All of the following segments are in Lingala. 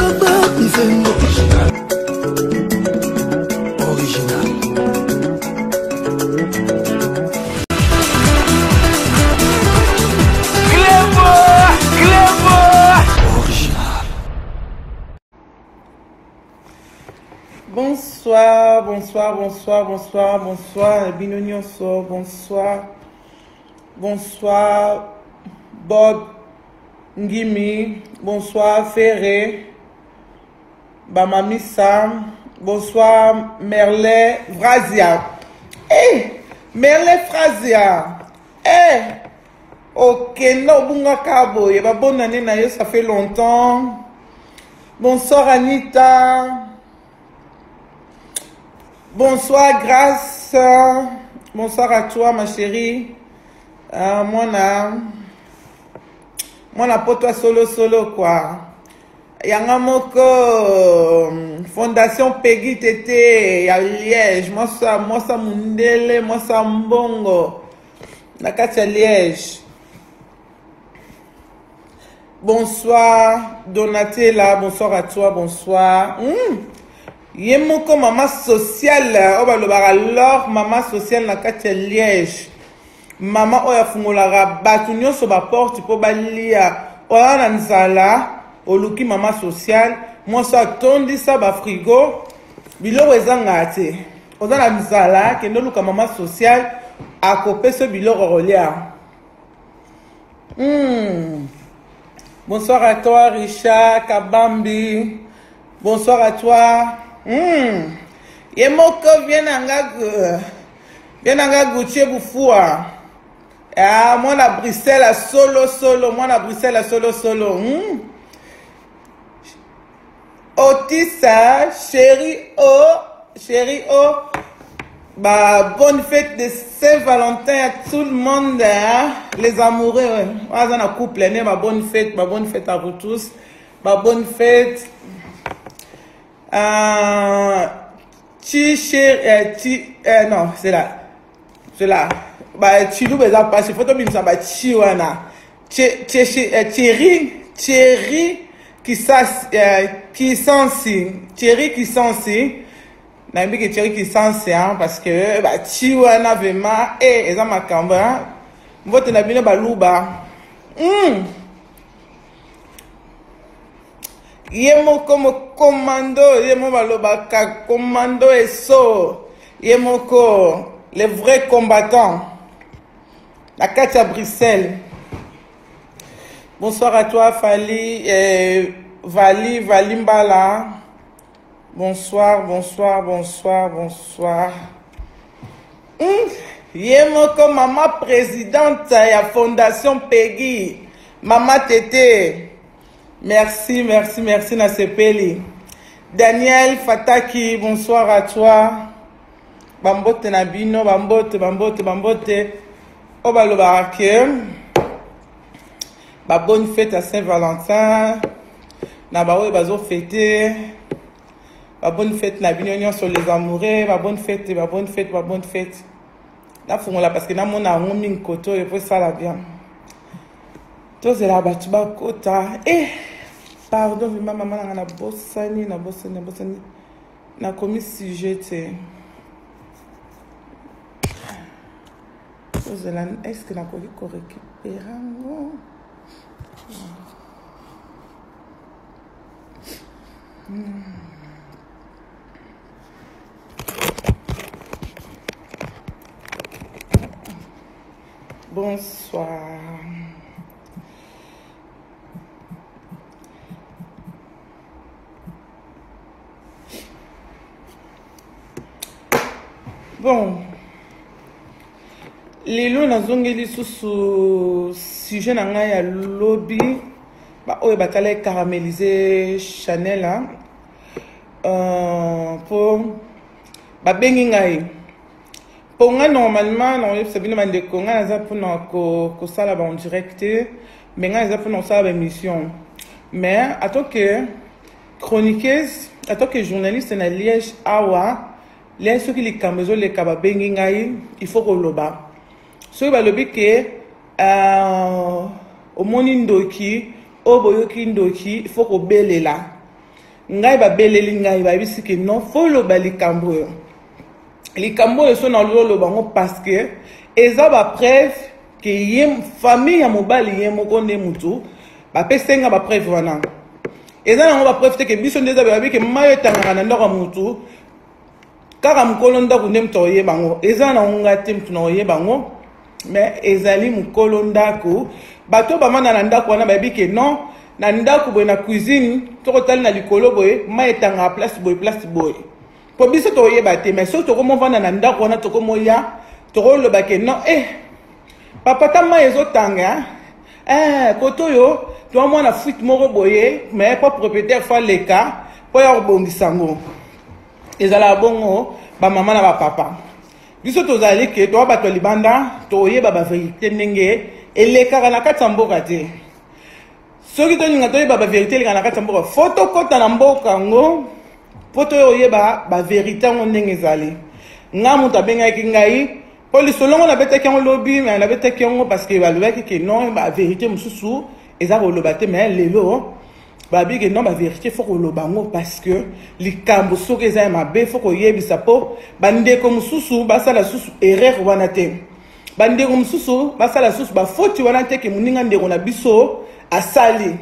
Nzembo original. Clevo, Clevo. Original. Bonsoir, bonsoir, bonsoir, bonsoir, bonsoir, bino nyonso, bonsoir. Bonsoir, Bob Ngimi, bonsoir, Ferré, Bamamisa, bonsoir, Merle Vrazia. Eh, Merle Frazia, eh, okenda obungaka boye, ba bonne année na yo, ça fait longtemps. Bonsoir, Anita. Bonsoir, Grâce. Bonsoir à toi, ma chérie. Ah, mwana mwana poto solo solo quoi. Yanga moko Fondation Peggy Tete ya Liège, mwasa mwasa mundele, mwasa mbongo na kati ya Liège. Bonsoir Donatella, bonsoir à toi, bonsoir. Ye moko mama sociale oyo balobaka lor mama sociale na kati ya Liège. Mama oyo afungolaka bato nyonso baporte mpo balia. Oya na nzala, oluki mama sociale, mwasi atondisa ba frigo, biloko ezangaka te. Oza na nzala, kende oluka mama sociale, akopesa biloko kolia. Bonsoir à toi, Richard Kabambi. Bonsoir à toi. Ye moko vient nanga, vient nanga Gauthier Boufoua. Ah, mwana Bruxelles à solo solo, mwana Bruxelles à solo solo. Otisa, chérie O, chérie O. Bah, bonne fête de Saint-Valentin à tout le monde, hein? Les amoureux, ouais. Ah, ça, on a couple, hein? Bah, bonne fête, bah, bonne fête à vous tous. Bah, bonne fête. Chi, chérie, chi, non, c'est là. C'est là. Bah, chi, nous, bah, ça passe. Il faut que ça, bah, chi, wana. Chi, chi, chi, Thierry, Thierry, qui s'as, qui s'ensi. Thierry qui s'ensi. Nayebi ke Thierry Kisansi, hein, parce que bah, chi wana vraiment, eh, eza makambo, hein. Mbote na bino baluba. Ye moko mo commando, ye mo balobaka commando eso. Ye moko les vrais combattants. La kati ya Bruxelles. Bonsoir à toi Fali, Vali, Valimbala. Bonsoir, bonsoir, bonsoir, bonsoir. Ye moko mama présidente ya Fondation Peggy, Mama Tete. Merci, merci, merci Nasepeli. Daniel Fataki, bonsoir à toi. Bambote na bino, bambote, bambote, bambote. Obalobaka ke ba bonne fête à Saint-Valentin. Na ba oyo bazo fêter. Ba bonne fête na bino nyonso les amoureux, ba bonne fête, ba bonne fête, ba bonne fête. Na fungola parce que na mona yango mingi koto oyo po esala bien. Tozela bato bakota. Eh, pardon vraiment mama nanga na bosani, na bosani, na bosani. Na komi sujet te. Tozela, est-ce que nakoki ko récupérer yango? Bonsoir. Bon. Lelo nazongeli lisusu sujet na ngai ya lobi ba oyo batala caraméliser Chanel, hein? Po babengi ngai po ngai normalement nakoyebisa bino bandeko ngai naza mpona kosala ba en direct te, mais ngai naza mpona kosala ba émission, mais en tant que chroniqueuse, en tant que journaliste na Liège awa, Liège soki likambo ezoleka babengi ngai, il faut koloba. Soki balobi ke omoni ndoki oyo boyoki ndoki, il faut kobelela. Ngai babeleli ngai, bayebisi ke non, faut loba likambo oyo. Likambo oyo so naloloba yango parce que eza ba preuve ke ye famille ya mobali ye moko nde mutu bapesi nga ba preuve wana. Eza nango ba preuve te ke biso nde eza bayebi ke mayo etangaka na ndako ya mutu kaka mokolo ndako nde moto akoyeba yango. Eza nango nga te moto nakoyeba yango, mais ezali mokolo ndako. Bato bamanda na ndako wana bayebi ke non, na ndako boye na cuisine tokotali na likolo boye mai etangaka place boye place boye, po biso tokoyeba te. Mais soki tokomovanda na ndako wana, tokomoya tokoloba ke non, papa ta mai ezotanga, kote oyo toa mwana fuite moko boye, mais po propriétaire faut aleka mpo ya kobongisa yango. Ezalaka bongo bamama na bapapa. Biso tozali ke toa bato ya libanda, toyeba baverité ndenge elekaka na kati ya mboka te. Soki tolinga toyeba baverité elekaka na kati ya mboka, fo tokɔta na mboka yango mpo toyeba baverité yango ndenge ezali. Nga moto abengaki ngai mpo lisolo ngo nabetaki yango lobi, mais nabetaki yango parce que balobaki ke non, baverité mosusu eza koloba te. Mais lelo babi ke non, baverité fo koloba yango parce que likambo soki eza ya mabe, fo koyebisa mpo bandeko mosusu basala susu erreur wana te, bandeko mosusu basala susu bafoti wana te ke moninga ndeko na biso asali.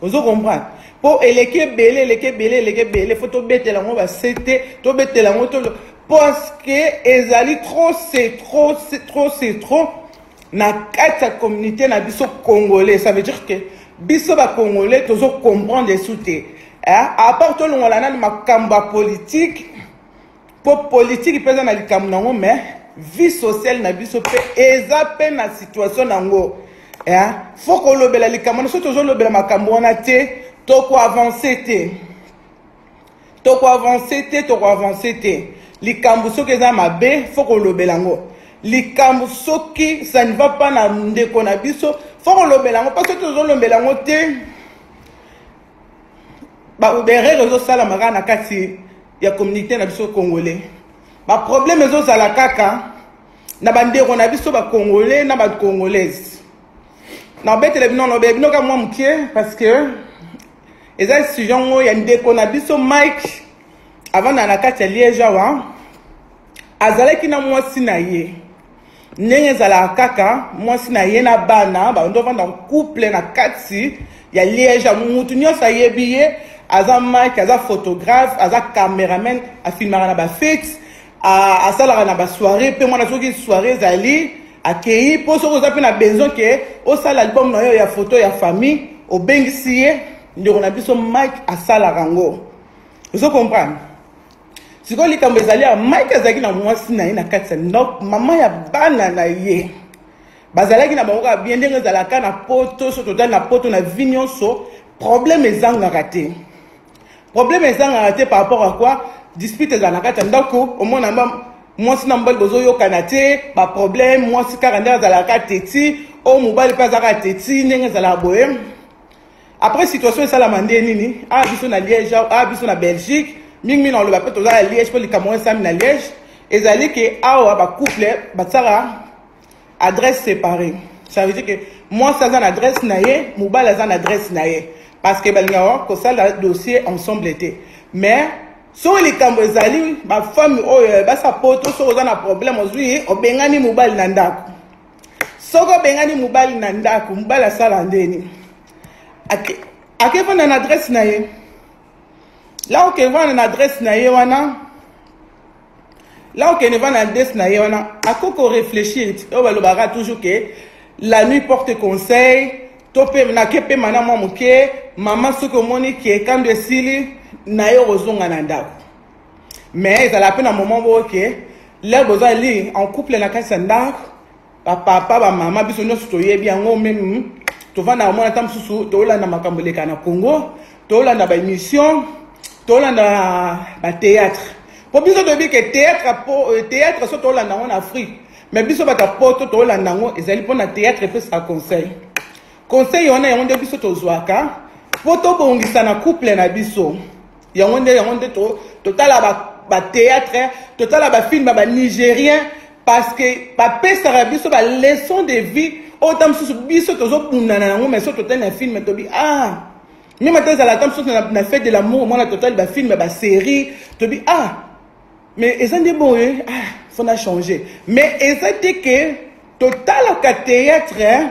Ozo comprendre? Mpo eleki ebele, eleki ebele, eleki ebele, fo tobetela yango basete, tobetela yango to parce que ezali trop, c'est trop, c'est trop, c'est trop na kati ya communauté na biso congolais. Ça veut dire que biso bacongolais tozo comprendre esu te, à part tolongola nani makambo ya politique, mpo politique mpe eza na likambo nango, mais vie sociale na biso mpe eza mpe na situation nango. Fo kolobela likambo wana. Soki tozolobela makambo wana te, tokoavance te, tokoavance te, tokoavance te. Likambo soki eza mabe, fo kolobela yango. Likambo soki ça ne va pas na ndeko na biso, fo kolobela yango, mpo soki tozolobela yango te, baerreur ezosalama kaka na kati ya communauté na biso congolais. Baproblème ezozala kaka na bandeko na biso bacongolais na bacongolaise. Nabetela bino, nalobela bino kaka mwa moke parce que eza sujet yango ya ndeko na biso Mike. Avanda na kati ya Liège awa. Azalaki na mwasi na ye ndenge ezalaka kaka, mwasi na ye na bana bando ovanda couple na kati ya Liège. Mutu nyonso ayebi ye, aza Mike, aza photographe, aza cameraman, afilmaka na bafete, asalaka na basoirée mpe mwana soki soirée ezali akei, mpo soki oza mpe na besoin ke osala album na yo ya photo ya famille, obengisi ye. Ndeko na biso Mike asalaka yango. Ozo comprendre? Sikoyo likambo ezali ya Mike, azalaki na mwasi na ye na kati ya ndako, mama ya bana na ye. Bazalaki na bango kaka bien ndenge ezalaka na poto. So totali na poto, na vie nyonso problème ezangaka te, problème ezangaka te. Par rapport à quoi? Dispute ezala na kati ya ndako, omona mwasi na mobali bozoyokana te, baproblème, mwasi kaka ndenge azalaka teti, oyo mobali mpe azalaka teti, ndenge ezalaka boye. Après situation esalama nde nini? Awa biso na Liège, awa biso na Belgique, mingimingi na oloba mpe toza na Liège, mpo likambo ngo esami na Liège. Ezali ke awa bacouple batiaka adresse séparée. Ça veut dire que mwasi aza na adresse na ye, mobali aza na adresse na ye, parce que balingaka kosala dossier ensemble te. Mais soki likambo ezali, bafamille oyo basa poto, soki oza na problème, ozwi obengani mobali na ndako. Soki obengani mobali na ndako, mobali asala ndeni? Akevanda na adresse na ye. La okevanda na adresse na ye wana, la okende vanda na adresse na ye wana, akoki koréfléchir. Oyo balobaka toujours ke la nuit porte conseil. To mpe nake pema na mwa moke mama, soki omoni ke kando esili na ye, okozonga na ndako. Mais ezala mpe na moment boyo ke l'heure bozali en couple na kati ya ndako, bapapa, bamama, biso nyonso toyebi yango. Même tovandaka mwana ata mosusu, toolanda makambo eleka na Congo, toolanda baémission, toolanda bathéâtre, mpo biso toyebi ke théâtre, po théâtre so toolanda yango na Afrique, mais biso bato ya poto toolanda yango, ezali mpona théâtre epesaka conseil. Conseil wana, yango nde biso tozwaka mpo tobongisa na couple na biso. Yango nde totala bathéâtre, totala bafilm ya banigérien, parce que bapesaka biso baleçon de vie oyo ta mosusu biso tozobundana yango. Mais so totali na film, tobi ah. Meme ata ezala ata mosusu na, na fête de l'amour, mwana totali ba film, ba série, tobi ah mais eza nde boye, ah faut na changer. Mais eza te que totalaka théâtre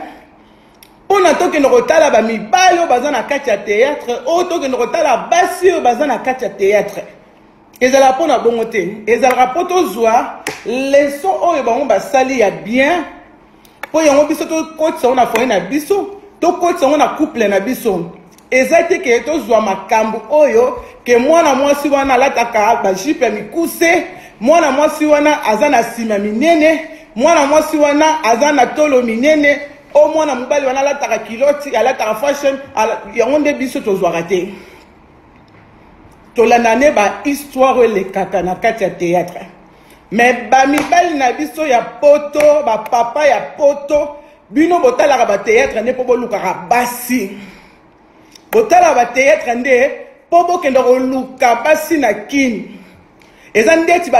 mpo na tokende kotala bamibali oyo baza na kati ya théâtre, oyo tokende kotala basi oyo baza na kati ya théâtre. Ezalaka mpo na bongo te, ezalaka mpo tozwa leçon oyo bango basali ya bien, mpo yango biso tokotisa yango na foyer na biso, tokotisa yango na couple na biso. Eza te ke tozwa makambo oyo ke mwana mwasi wana alataka bajipe ya mikuse, mwana mwasi wana aza na nsima minene, mwana mwasi wana aza na tolo minene, o mwana mobali wana alataka kiloti, alataka fashion, yango nde biso tozwaka te. Tolanda nde ba histoire oyo elekaka na kati ya théâtre. Mais ba mibali na biso ya poto, ba papa ya poto, bino botalaka ba théâtre nde mpo bolukaka basi. Botalaka ba théâtre nde mpo bokende koluka basi na Kin. Eza ndeti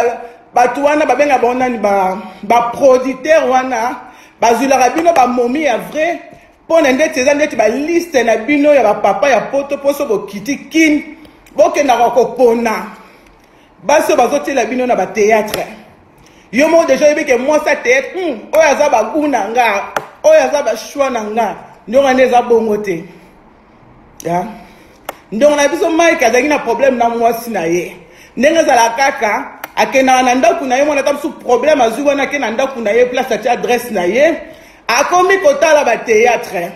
bato wana babenga bango nani, ba producteur wana bazwilaka bino ba momi ya vrai mpo na ndeti eza ndeti ba liste na bino ya ba papa ya poto, mpo so bokiti Kin bokendaka kopona basi oyo bazotiela bino na ba théâtre. Yo moko deja oyebi ke mwasi ya théâtre, oyo aza ba goût na nga, oyo aza ba choix na nga, ndongo nde eza bongo te. Ya? Ndongo na biso Mike azalaki na problème na mwasi na ye. Ndenge ezala kaka akendaka na ndako na ye, mwana ata mosusu problème azwi wana, ake na ndako na ye, place atie adresse na ye, akomi kotala ba théâtre.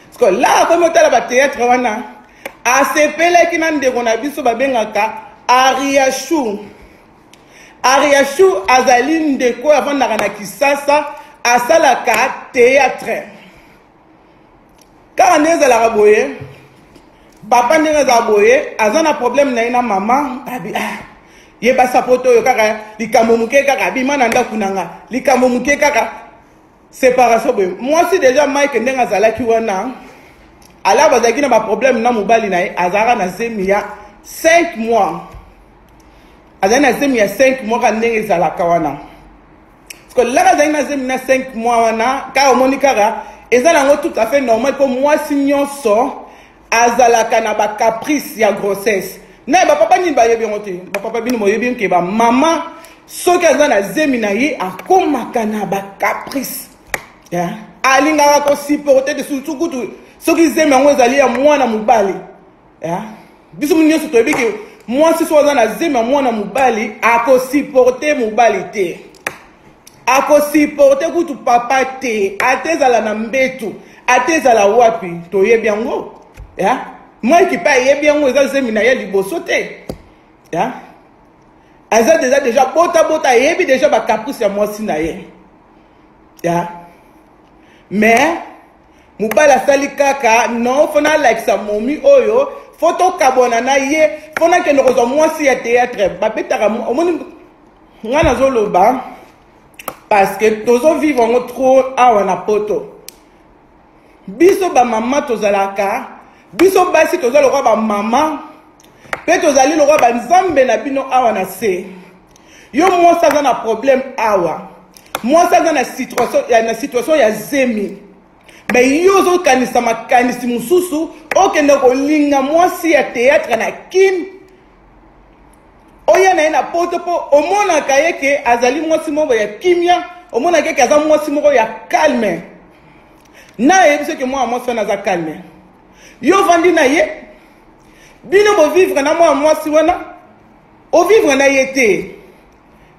Parce que là akomi kotala ba théâtre wana, asepelaki na ndeko na biso babengaka Ariachou. Ariachou azali ndeko oyo avandaka na Kisasa, asalaka théâtre. Kaka ndenge ezalaka boye, papa ndenge azalaka boye, aza na problème na ye na mama, abi ah, ye basa poto oyo kaka likambo moke kaka abima na ndako na nga, likambo moke kaka séparation boye. Mwasi déjà Mike ndenge azalaki wana, ala bazalaki na ba problème na mobali na ye, azalaka na zemi ya 5 mois. Azali na zemi ya 5 mois kaka ndenge ezalaka wana. Parce que laka azali na zemi na 5 mois wana, kaka omoni kaka eza nango tout à fait normal mpo mwasi nyonso azalaka na ba caprice ya grossesse. Na ba papa nini bayebi yango te? Ba papa bino boyebi ke ba mama soki aza na zemi na ye akomaka na ba caprice. Ya? Alingaka ko supporter te, surtout kutu soki zemi yango ezali ya mwana mobali. Ya? Biso nyonso toyebi ke mwasi soki aza na zemi ya mwana mobali akosupporter mobali te, akosupporter kutu papa te, ate ezala na mbetu, ate ezala wapi, toyebi yango. Ya? Mike pe ayebi yango, eza zemi na ye liboso te. Ya? Aza deja bota bota, ayebi deja ba caprice ya mwasi na ye. Ya? Mais mobali asali kaka non, faut nalakisa momi oyo, faut tokabwana na ye, faut nakende kozwa mwasi ya théâtre. Babetaka omoni nga nazoloba parce que tozo vivre yango trop awa na poto. Biso ba mama tozalaka, biso basi toza lokola ba mama pe tozali lokola ba nzambe na bino awa na se. Yo mwasi aza na problème awa, mwasi aza na situation ya, na situation ya zemi, mais yo ozokanisa makanisi mosusu, okende kolinga mwasi ya théâtre na Kin, oya na ye na poto mpo omonaka ye ke azali mwasi moko ya kimia, omonaka ye ke aza mwasi moko ya calme. Na yebi soki mwana mwasi wana aza calme, yo ovandi na ye, bino bovivre na mwana mwasi wana, ovivre na ye te.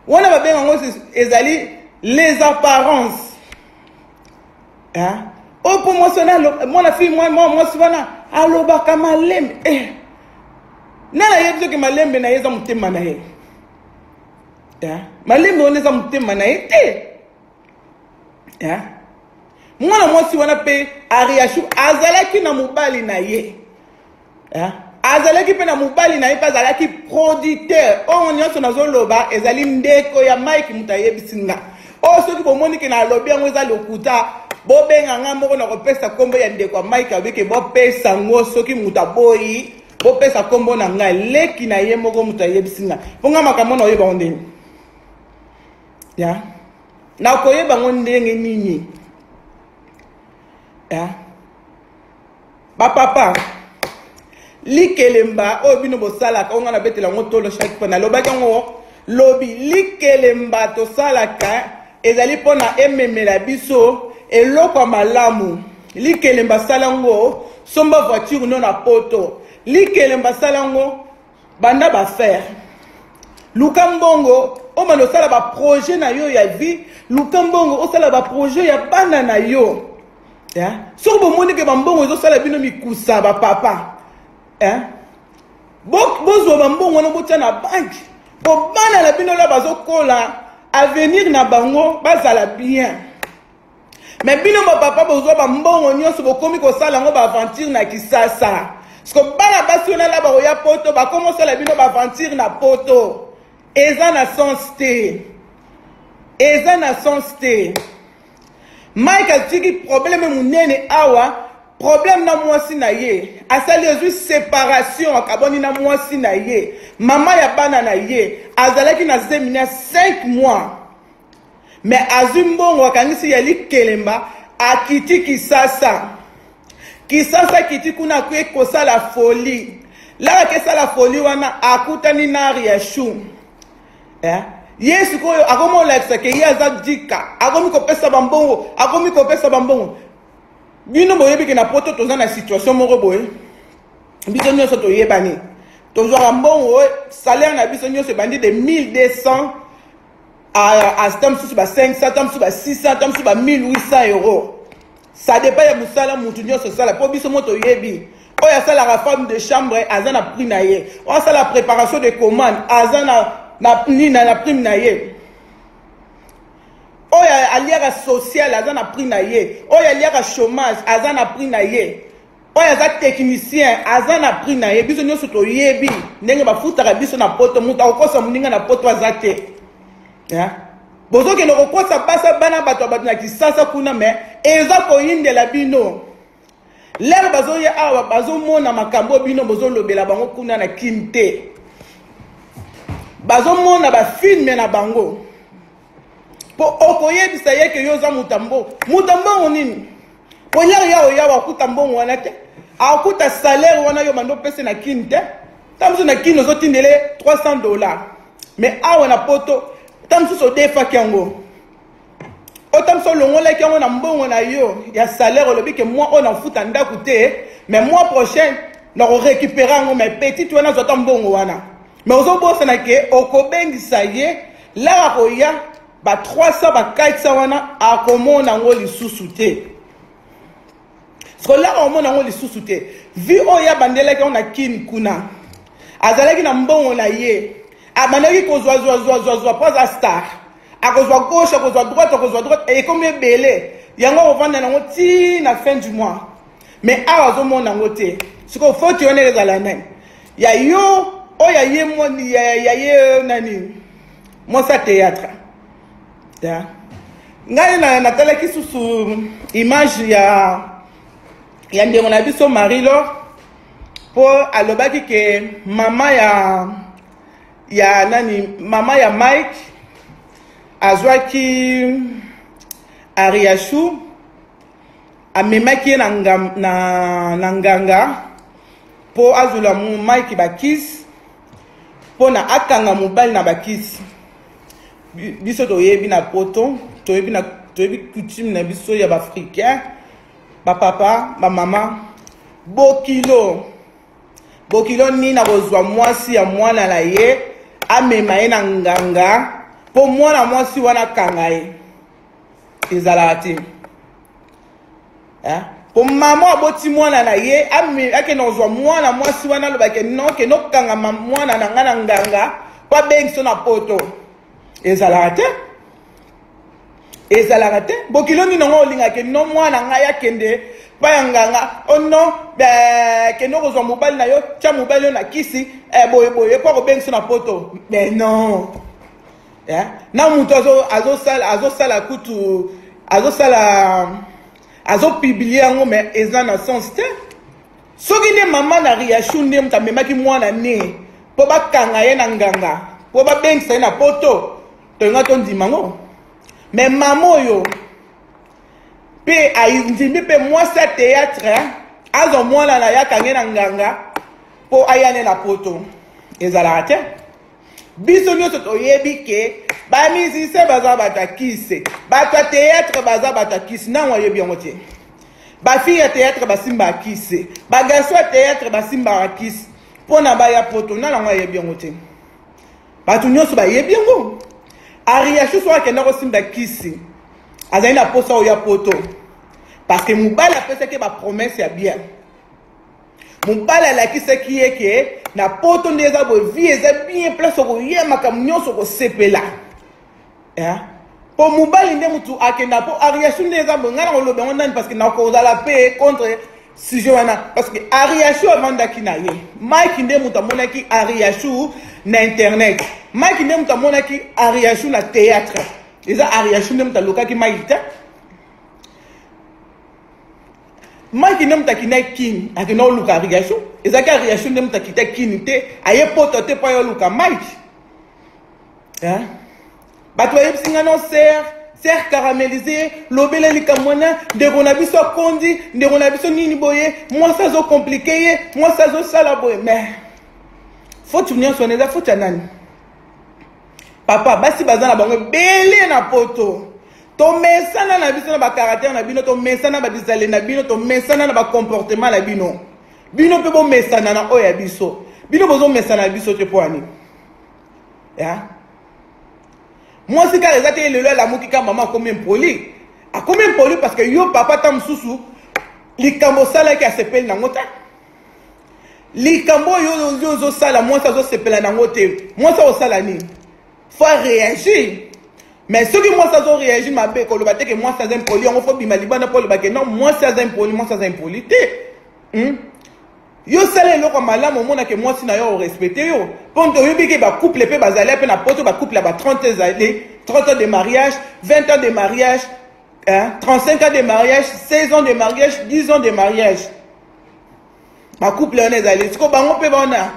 Wana babenga yango ezali les apparences. Hein? Oyo mpo mwasi wana mwana fille, mwana, mwana mwasi wana alobaka malembe. Nani ayebi soki malembe na ye eza motema na ye? Hein? Malembe wana eza motema na ye te. Hein? Mwana mwasi wana pe Ariachou azalaki na mobali na ye. Hein? Azalaki pe na mobali na ye, pe azalaki producteur. Oyo nyonso nazoloba ezali ndeko ya Mike moto ayebisi nga. Oyo soki bomoni ke nalobi yango eza lokuta, bobenga nga moko na kopesa kombo ya ndeko ya Mike, alobi ke bopesa ngo soki moto aboyi, bopesa kombo na ngai, leki na ye moko moto ayebisi nga. Po nga makambo na oyeba ngo ndenge. Ya? Na koyeba ngo ndenge nini? Ya? Ba papa. Likelemba oyo bino bosalaka, oyo ngai nabetela yango tolo chaque fois, nalobaki yango lobi, likelemba tosalaka ezali mpo na ememela biso eloko ya malamu. Likelemba sala yango, somba voiture no na poto. Likelemba sala yango, banda ba faire. Luka mbongo obanda osala ba projet na yo ya vie, luka mbongo osala ba projet ya bana na yo. Yeah. Soki bomoni ke bambongo ezosala bino mikusa ba papa, eh? Bozwa bambongo wana botia na banque po bana na bino la bazokola avenir na bango bazala bien. Mais bino ba papa bozwa bambongo nyonso bokomi kosala yango ba aventure na Kisasa. Siko bana basi wana la bakoya poto bakomi kosala bino ba aventure na poto. Eza na sens te. Eza na sens te. Mike atiki problème munene awa, problème na mwasi na ye. Asali ezwi séparation, akabwani na mwasi na ye. Mama ya bana na ye azalaki na zemi na 5 mois. Mais azwi mbongo akangisi ya likelemba akiti Kisasa. Kisasa akiti kuna akoki kosala folie. Laka kesala folie wana akutani na Ariachou. Eh? Ye sikoyo akomi olakisa ke ye aza dika, akomi kopesa bambongo, akomi kopesa bambongo. Bino boyebi ke na poto toza na situation moko boye, biso nyonso toyebani, tozwaka mbongo, salaire na biso nyonso ebandi de 1200 à ta mosusu ba 500, ta mosusu ba 600, ta mosusu ba 1800 euros. Ça dépend ya mosala mutu nyonso osala, po biso mo toyebi oyo asalaka femme de chambre aza na prix na ye, oyo asala préparation de commande aza na prime na ye, oyo aliaka social aza na prix na ye, oyo aliaka chômage aza na prix na ye, oyo aza technicien aza na prix na ye. Biso nyonso toyebi ndenge bafutaka biso na poto, moto akokosa moninga na poto aza te. Bozokende kokosa basa bana bato ya bato na Kisasa kuna, me eza koyindela bino. Lere bazoya awa bazomona makambo bino bozolobela bango kuna na Kin te, bazomona bafilme na bango. Po okoyebisa ye ke yo oza moto ya mbongo, moto ya mbongo nini? Po lere ya oya wakuta mbongo wana te, akuta salaire wana yo bando opesa na Kin te. Ntango mosusu na Kin ozotindele $300, mais awa na poto ntango mosusu odefaki yango, ota mosusu olongolaki yango na mbongo na yo ya salaire, olobi ke moi oyo nafuta ndako te, mais mois prochain nakorécupérer yango, mais petite wana azwa ata mbongo wana. Mais ozobosana ke okobengisa ye laka koya ba 300 ba 400 wana akomona yango lisusu te. Siko laka omona yango lisusu te. Vie oyo abandelaki yango na Kin kuna, azalaki na mbongo na ye, abandaki kozwa zwa zwa zwa zwa po aza star, akozwa gauche akozwa droite akozwa droite, ekomi ebele yango akovanda nango ti na fin du mois. Mais awa azomona yango te. Siko faute wana ezala nani? Ya yo oyo ya ye moni ya ye nani? Mwasi ya théâtre. Ya. Ngai na natalaki susu image ya ndeko na biso Marie-Laure, po alobaki ke mama ya nani, mama ya Mike azwaki Ariachou, amemaki ye na nganga po azwela Mike bakisi po na akanga mobali na bakisi. Biso toyebi na poto, toyebi coutume na biso ya ba-africain, ba papa, ba mama, bokilo. Bokilo nini akozwa mwasi ya mwana na ye, amema ye na nganga po mwana mwasi wana akanga ye. Ezalaka te. Po mama aboti mwana na ye, akende kozwa mwana mwasi wana, alobake non, kende okanga mwana na nga na nganga po abengi so na poto. Ezalaka te. Ezalaka te. Bokilo nini yango olingaka non mwana ngai akende pa ya nganga, oh non, ben, kende kozwa mobali na yo, tia mobali yo na kisi, boye boye po akobengi so na poto. Ben non. Na moto azosala kutu, azosala, azopublier yango, mais eza na sens te. Soki nde mama na Riachou nde moto amemaki mwana ne po bakanga ye na nganga po babengisa ye na poto, tolinga tondima yango. Mais mama oyo pe andimi pe mwasi ya théâtre azwa mwana na ye akange na nganga. mpo aya ne na poto ezalaka te. Biso nyonso toyebi ke ba musicien baza bato ya kisi, bato ya théâtre baza bato ya kisi. Nango ayebi yango te. Ba fille ya théâtre basimbaka kisi, ba garçon ya théâtre basimbaka kisi mpo na baya poto. Nani yango ayebi yango te? Bato nyonso bayebi yango. Ariachou soki akenda kosimba kisi, azali na posa oyo ya poto parce que mobali apesaki ba promesse ya bien. Mobali alakisaki ye ke na poto nde eza boye, vie eza bien, place okoya makambo nyonso okosepela. Po mobali nde mutu akenda po Ariachou nde eza boye. Ngai nakoloba yango nani parce que nakozala pe contre sujet wana parce que Ariachou avandaki na ye. Mike nde mutu amonaki Ariachou na internet, Mike nde mutu amonaki Ariachou na théâtre. Eza Ariachou nde mutu alokaki Mike te. Mike nde moto akendaki Kini, akenda koluka Ariachou. Ezalaki Ariachou nde moto akita Kini te, aye poto te mpo aye oluka Mike. Bato bayebisi nga non ser ser caramélisé, lobela likambo wana, ndeko na biso akondi, ndeko na biso nini boye, mwasi azokomplike ye, mwasi azosala boye. Mais faute nyonso wana eza faute ya nani? Papa, basi baza na bango ebele na poto. Tomesana na biso na bacaractère na bino, tomesana na babizaleli na bino, tomesana na bacomportement na bino. Bino mpe bomesana na oyo ya biso. Bino bozomesana na biso te mpo ya nini? Mwasi kaka eza te lelo alamuki kaka mama akomi impoli. Akomi impoli parce que yo papa ta mosusu likambo osalaki asepeli nango te. Likambo oyo yo ozosala mwasi azosepela nango te. Mwasi akosala nini? Faut réagir. Mais soki mwasi azo réagir mabe, koloba te ke mwasi aza impoli, yango faut bima libanda po oloba ke non, mwasi aza impoli, mwasi aza impoli te. Yo sala eloko malamu, omona ke mwasi na yo orespecte yo. Po nto oyebi ke ba couple pe bazali pe na poto, ba couple ya ba 30 ezali, 30 ans de mariage, 20 ans de mariage, hein, 35 ans de mariage, 16 ans de mariage, 10 ans de mariage. Ba couple wana ezali. Siko bango pe wana,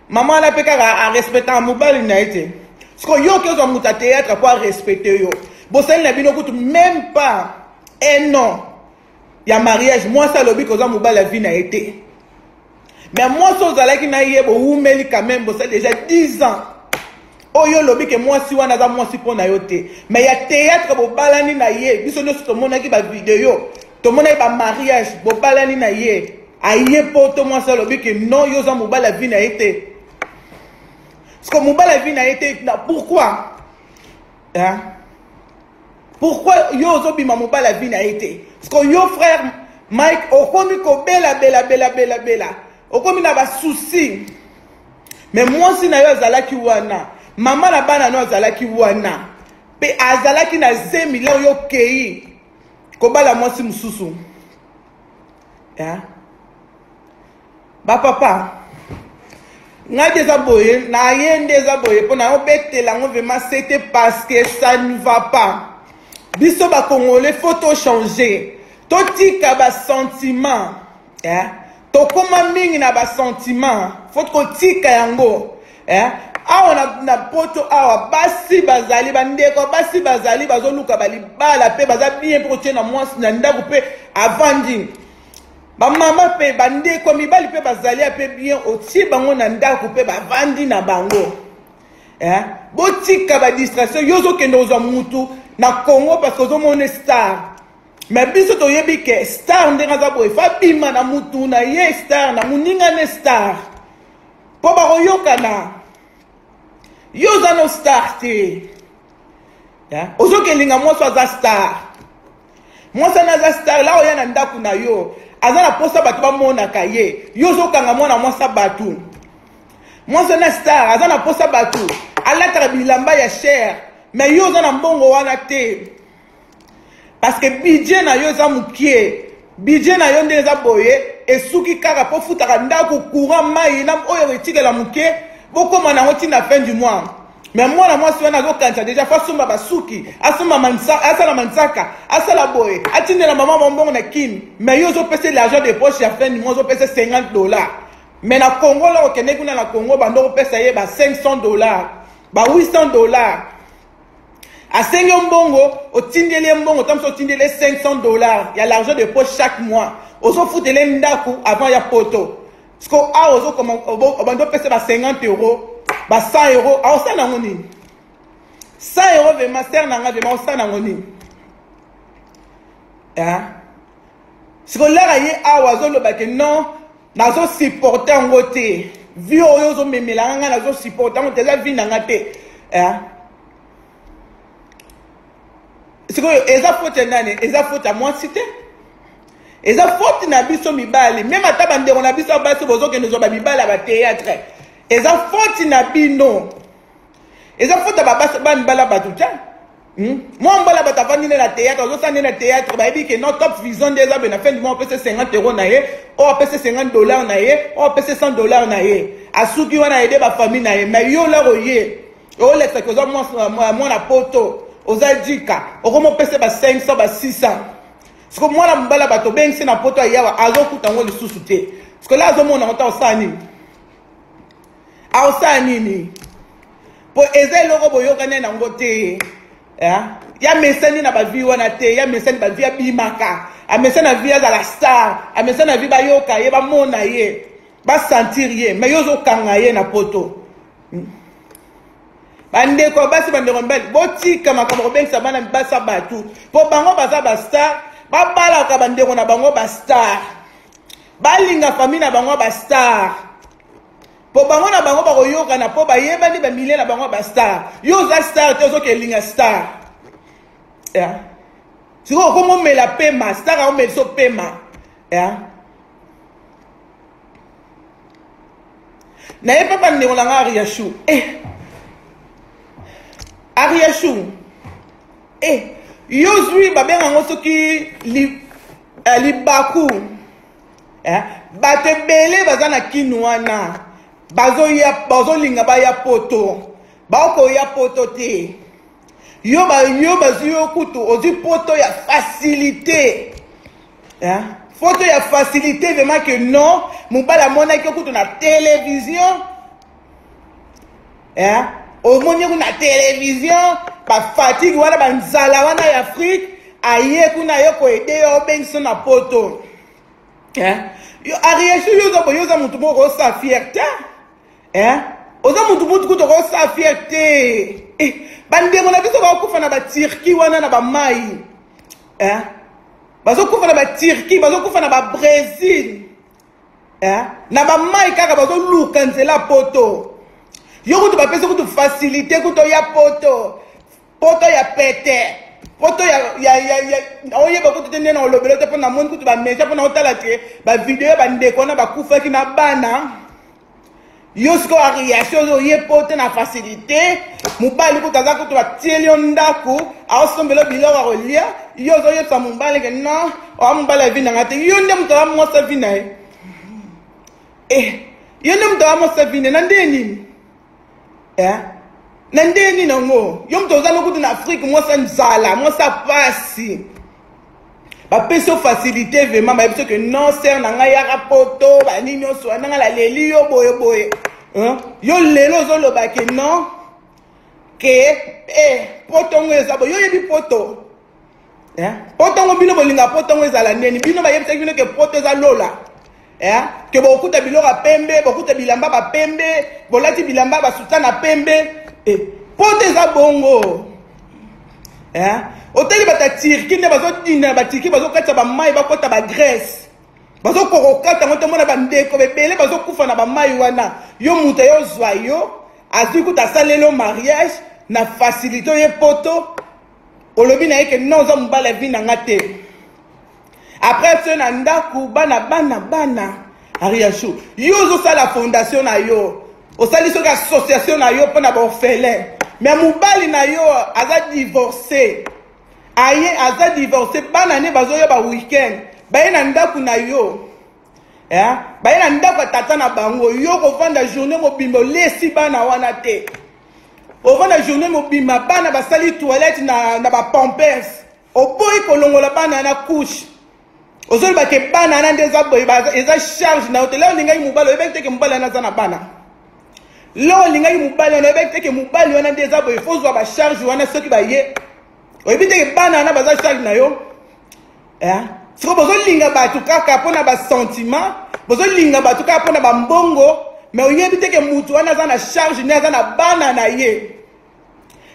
mama wana pe kaka a respectaka mobali na ye te. Siko yo ke ozwa moto ya théâtre po a respecte yo. Bosali na bino kutu même pas un an ya mariage, mwasi alobi koza mobali ya vie na ye te. Mais mwasi ozalaki na ye bowumeli quand même, bosali déjà 10 ans. Oyo olobi ke mwasi wana aza mwasi mpo na yo te. Mais ya théâtre bobalani na ye, biso nyonso tomonaki ba video, tomonaki ba mariage, bobalani na ye. Aye poto mwasi alobi ke non, yo oza mobali ya vie na ye te. Parce que mobali ya vie na ye te, na pourquoi? Hein? Pourquoi yo ozobima mobali ya vie na ye te? Parce que yo frère Mike okomi kobela bela bela bela bela, okomi na ba soucis. Mais mwasi na yo azalaki wana, mama na bana no azalaki wana, pe azalaki na zemi la yo kei kobala mwasi mosusu. Hein? Ba papa, ngai eza boye, na ye nde eza boye po na obetela ngo vraiment c'était parce que ça ne va pas. Biso ba Congolais faut to changer. Totika ba sentiments. Hein? Tokoma mingi na ba sentiments, faut kotika yango. Hein? Awa na poto awa basi bazali, bandeko basi bazali bazoluka balibala pe baza bien po kotia na mwasi na ndako pe avandi. Ba mama pe bandeko mibali pe bazali pe bien otie bango na ndako pe bavandi na bango. Hein? Botika ba distraction, yo ozokende kozwa mutu na Congo parce que ozomona star. Mais biso toyebi ke star ndenge aza boye, fa bima na mutu na ye star, na moninga ne star. Po bakoyokana. Yo oza no star te. Hein? Ozokelinga mwasi aza star. Mwasi wana aza star, la oya na ndako na yo. Aza na posa bato bamonaka ye. Yo ozokanga mwana mwasi bato. Mwasi wana star, aza na posa bato. Alataka bilamba ya cher. Mais yo oza na mbongo wana te. Parce que budget na yo eza mukie. Budget na yo nde eza boye, esuki kaka po futaka ndako, courant, mayi, na oyo etikela mukie, bokoma nango ti na fin du mois. Mais mwana mwasi wana azokanisa déjà fa asomba basuki, asomba mansa, asala manzaka, asala boye, atindela mama mwa mbongo na Kin. Mais yo ozopesa l'argent de poche ya fin du mois, ozopesa 50 $. Mais na Congo la okende kuna na Congo bando kopesa ye ba 500 $, ba 800 $. Asengi yo mbongo, otindeli ye mbongo, tango otindeli ye 500 $ ya l'argent de poche chaque mois. Ozofutela ye ndako avant ya poto. Siko awa ozokoma obandi opesa ba 50 euro, ba 100 euro, aosala yango nini? 100 euro vraiment sœur na nga vraiment osala yango nini? Hein? Siko lara ye awa azoloba ke non, nazo supporter yango te. Vie oyo ozomemela nga nazo supporter yango te, eza vie na nga te. Hein? Sikoyo eza faute ya nani? Eza faute ya mwasi te. Eza faute na biso mibali. Meme ata bandeko na biso basi bozokende zwa ba mibali ya ba théâtre. Eza faute na bino. Eza faute ya ba basi ba mibali ya bato te. Mwa mobali ya bato avandi nde na théâtre, azosala nde na théâtre, bayebi ke non top vision nde eza boye na fin du mois opesa 50 euros na ye, oyo apesa 50 dollars na ye, oyo apesa 100 dollars na ye. Asuki wana aide ba famille na ye, mais yo laro ye olekisaki oza mwana poto, oza jika, okoma opesa ba 500 ba 600. Siko mwana mobali ya bato obengisi na poto ayawa azokuta yango lisusu te. Siko la azomona yango ta osala nini? Aosala nini? Po eza eloko boyokani na yango te. Ya mesani na ba vie wana te, ya mesani ba vie abimaka. Amesani na vie azala star, amesani na vie bayoka ye, bamona ye, ba sentir ye, mais yo ozokanga ye na poto. Bandeko basi, bandeko mibali, botika makambo kobengisa bana basi ya bato, po bango baza ba star, babalaka bandeko na bango ba star, balinga famille na bango ba star, po bango na bango bakoyokana, po bayebani ba milieu na bango ba star. Yo oza star te, ozoke elinga star. Yeah. Sikoyo okomomela pema, star aomeliso pema. Yeah. Na ye papa ndeko na nga Ariachou. Ariachou. Yo zwi babenga yango soki libaku. Bato ebele baza na kinu wana. Bazoya, bazolinga baya poto. Bakoya poto te. Yo ba, yo bazwi yo kutu, ozwi poto ya facilité. Hein? Photo ya facilité vraiment que non, mobali amonaki yo kutu na télévision. Hein? Omoni yo kutu na télévision, ba fatigue wana, ba nzala wana ya Afrique, aye kuna aye koyede yo, obengisi na poto. Hein? Yo Ariachou, yo oza boye, yo oza mutu moko osa fierté. Hein? Oza mutu mutu kutu okosa fierté. Bandeko na biso bakokufa na ba Turquie wana na ba mai. Hein? Bazokufa na ba Turquie, bazokufa na ba Brésil. Hein? Na ba mai kaka bazoluka nzela poto. Yo kutu bapesi kutu facilité kutu ya poto. Poto ya pete. Poto ya ya ya ya oyeba kutu te nde na olobelo te mpo na moni kutu ba media mpo na otala te ba video ba ndeko na bakufaki na bana. Yo sikoyo Ariachou ozo ye poto na facilité, mobali kutu aza kutu batieli yo ndako, aosombela biloko ya kolia, yo ozoyebisa mobali ke non, oa mobali ya vie na nga te, yo nde moto aza mwasi ya vie na ye. Yo nde moto aza mwasi ya vie na ye, na ndenge nini? Na ndenge nini yango? Yo moto oza lokutu na Afrique, mwasi ya nzala, mwasi ya pasi. Bapesi yo facilité vraiment, bayebi soki non sœur na ngai yaka poto, ba nini nyonso wana ngai naleli yo boye boye. Hein? Yo lelo ozoloba ke non, ke, poto ngo eza boye. Yo oyebi poto. Hein? Poto ngo bino bolinga poto ngo ezala nini? Bino bayebisaki bino ke poto eza lola. Hein? Ke bokuta biloko ya pembe, bokuta bilamba ba pembe, bolati bilamba ba soutane ya pembe. Poto eza bongo. Hein? Otali bata Turquie nde bazodinda ba Turquie, bazokatisa ba mai bakota ba Grèce. Bazokokokata ngo tomona ba ndeko bebele bazokufa na ba mai wana. Yo moto yo zwa yo, azwi kuta asaleli mariage na facilité ye poto. Olobi na ye ke non oza mobali ya vie na nga te. Après ce na ndaku bana bana bana Ariachou, yo ozosala fondation na yo, osali soki association na yo mpona ba orphelin, mais mobali na yo aza divorcé, aye aza divorcé, bana ne bazoya ba week-end, baye na ndaku na yo. Baye na ndaku ya tata na bango, yo kovanda journée mobimba olesi bana wana te. Ovanda journée mobimba bana basali toilette na ba pampers. Oboyi kolongola bana na couche. Ozoloba ke bana na nde eza boye, eza charge na yo te. Leo olingaki mobali, oyebaki te ke mobali wana aza na bana. Leo olingaki mobali wana, oyebaki te ke mobali wana nde eza boye, faut ozwa ba charge wana soki baye. Oyebi te ke bana wana baza charge na yo. Sikoyo bozolinga bato kaka mpo na basentiment, bozolinga bato kaka mpo na bambongo, me oyebi te ke motu wana aza na charge ne aza na bana na ye.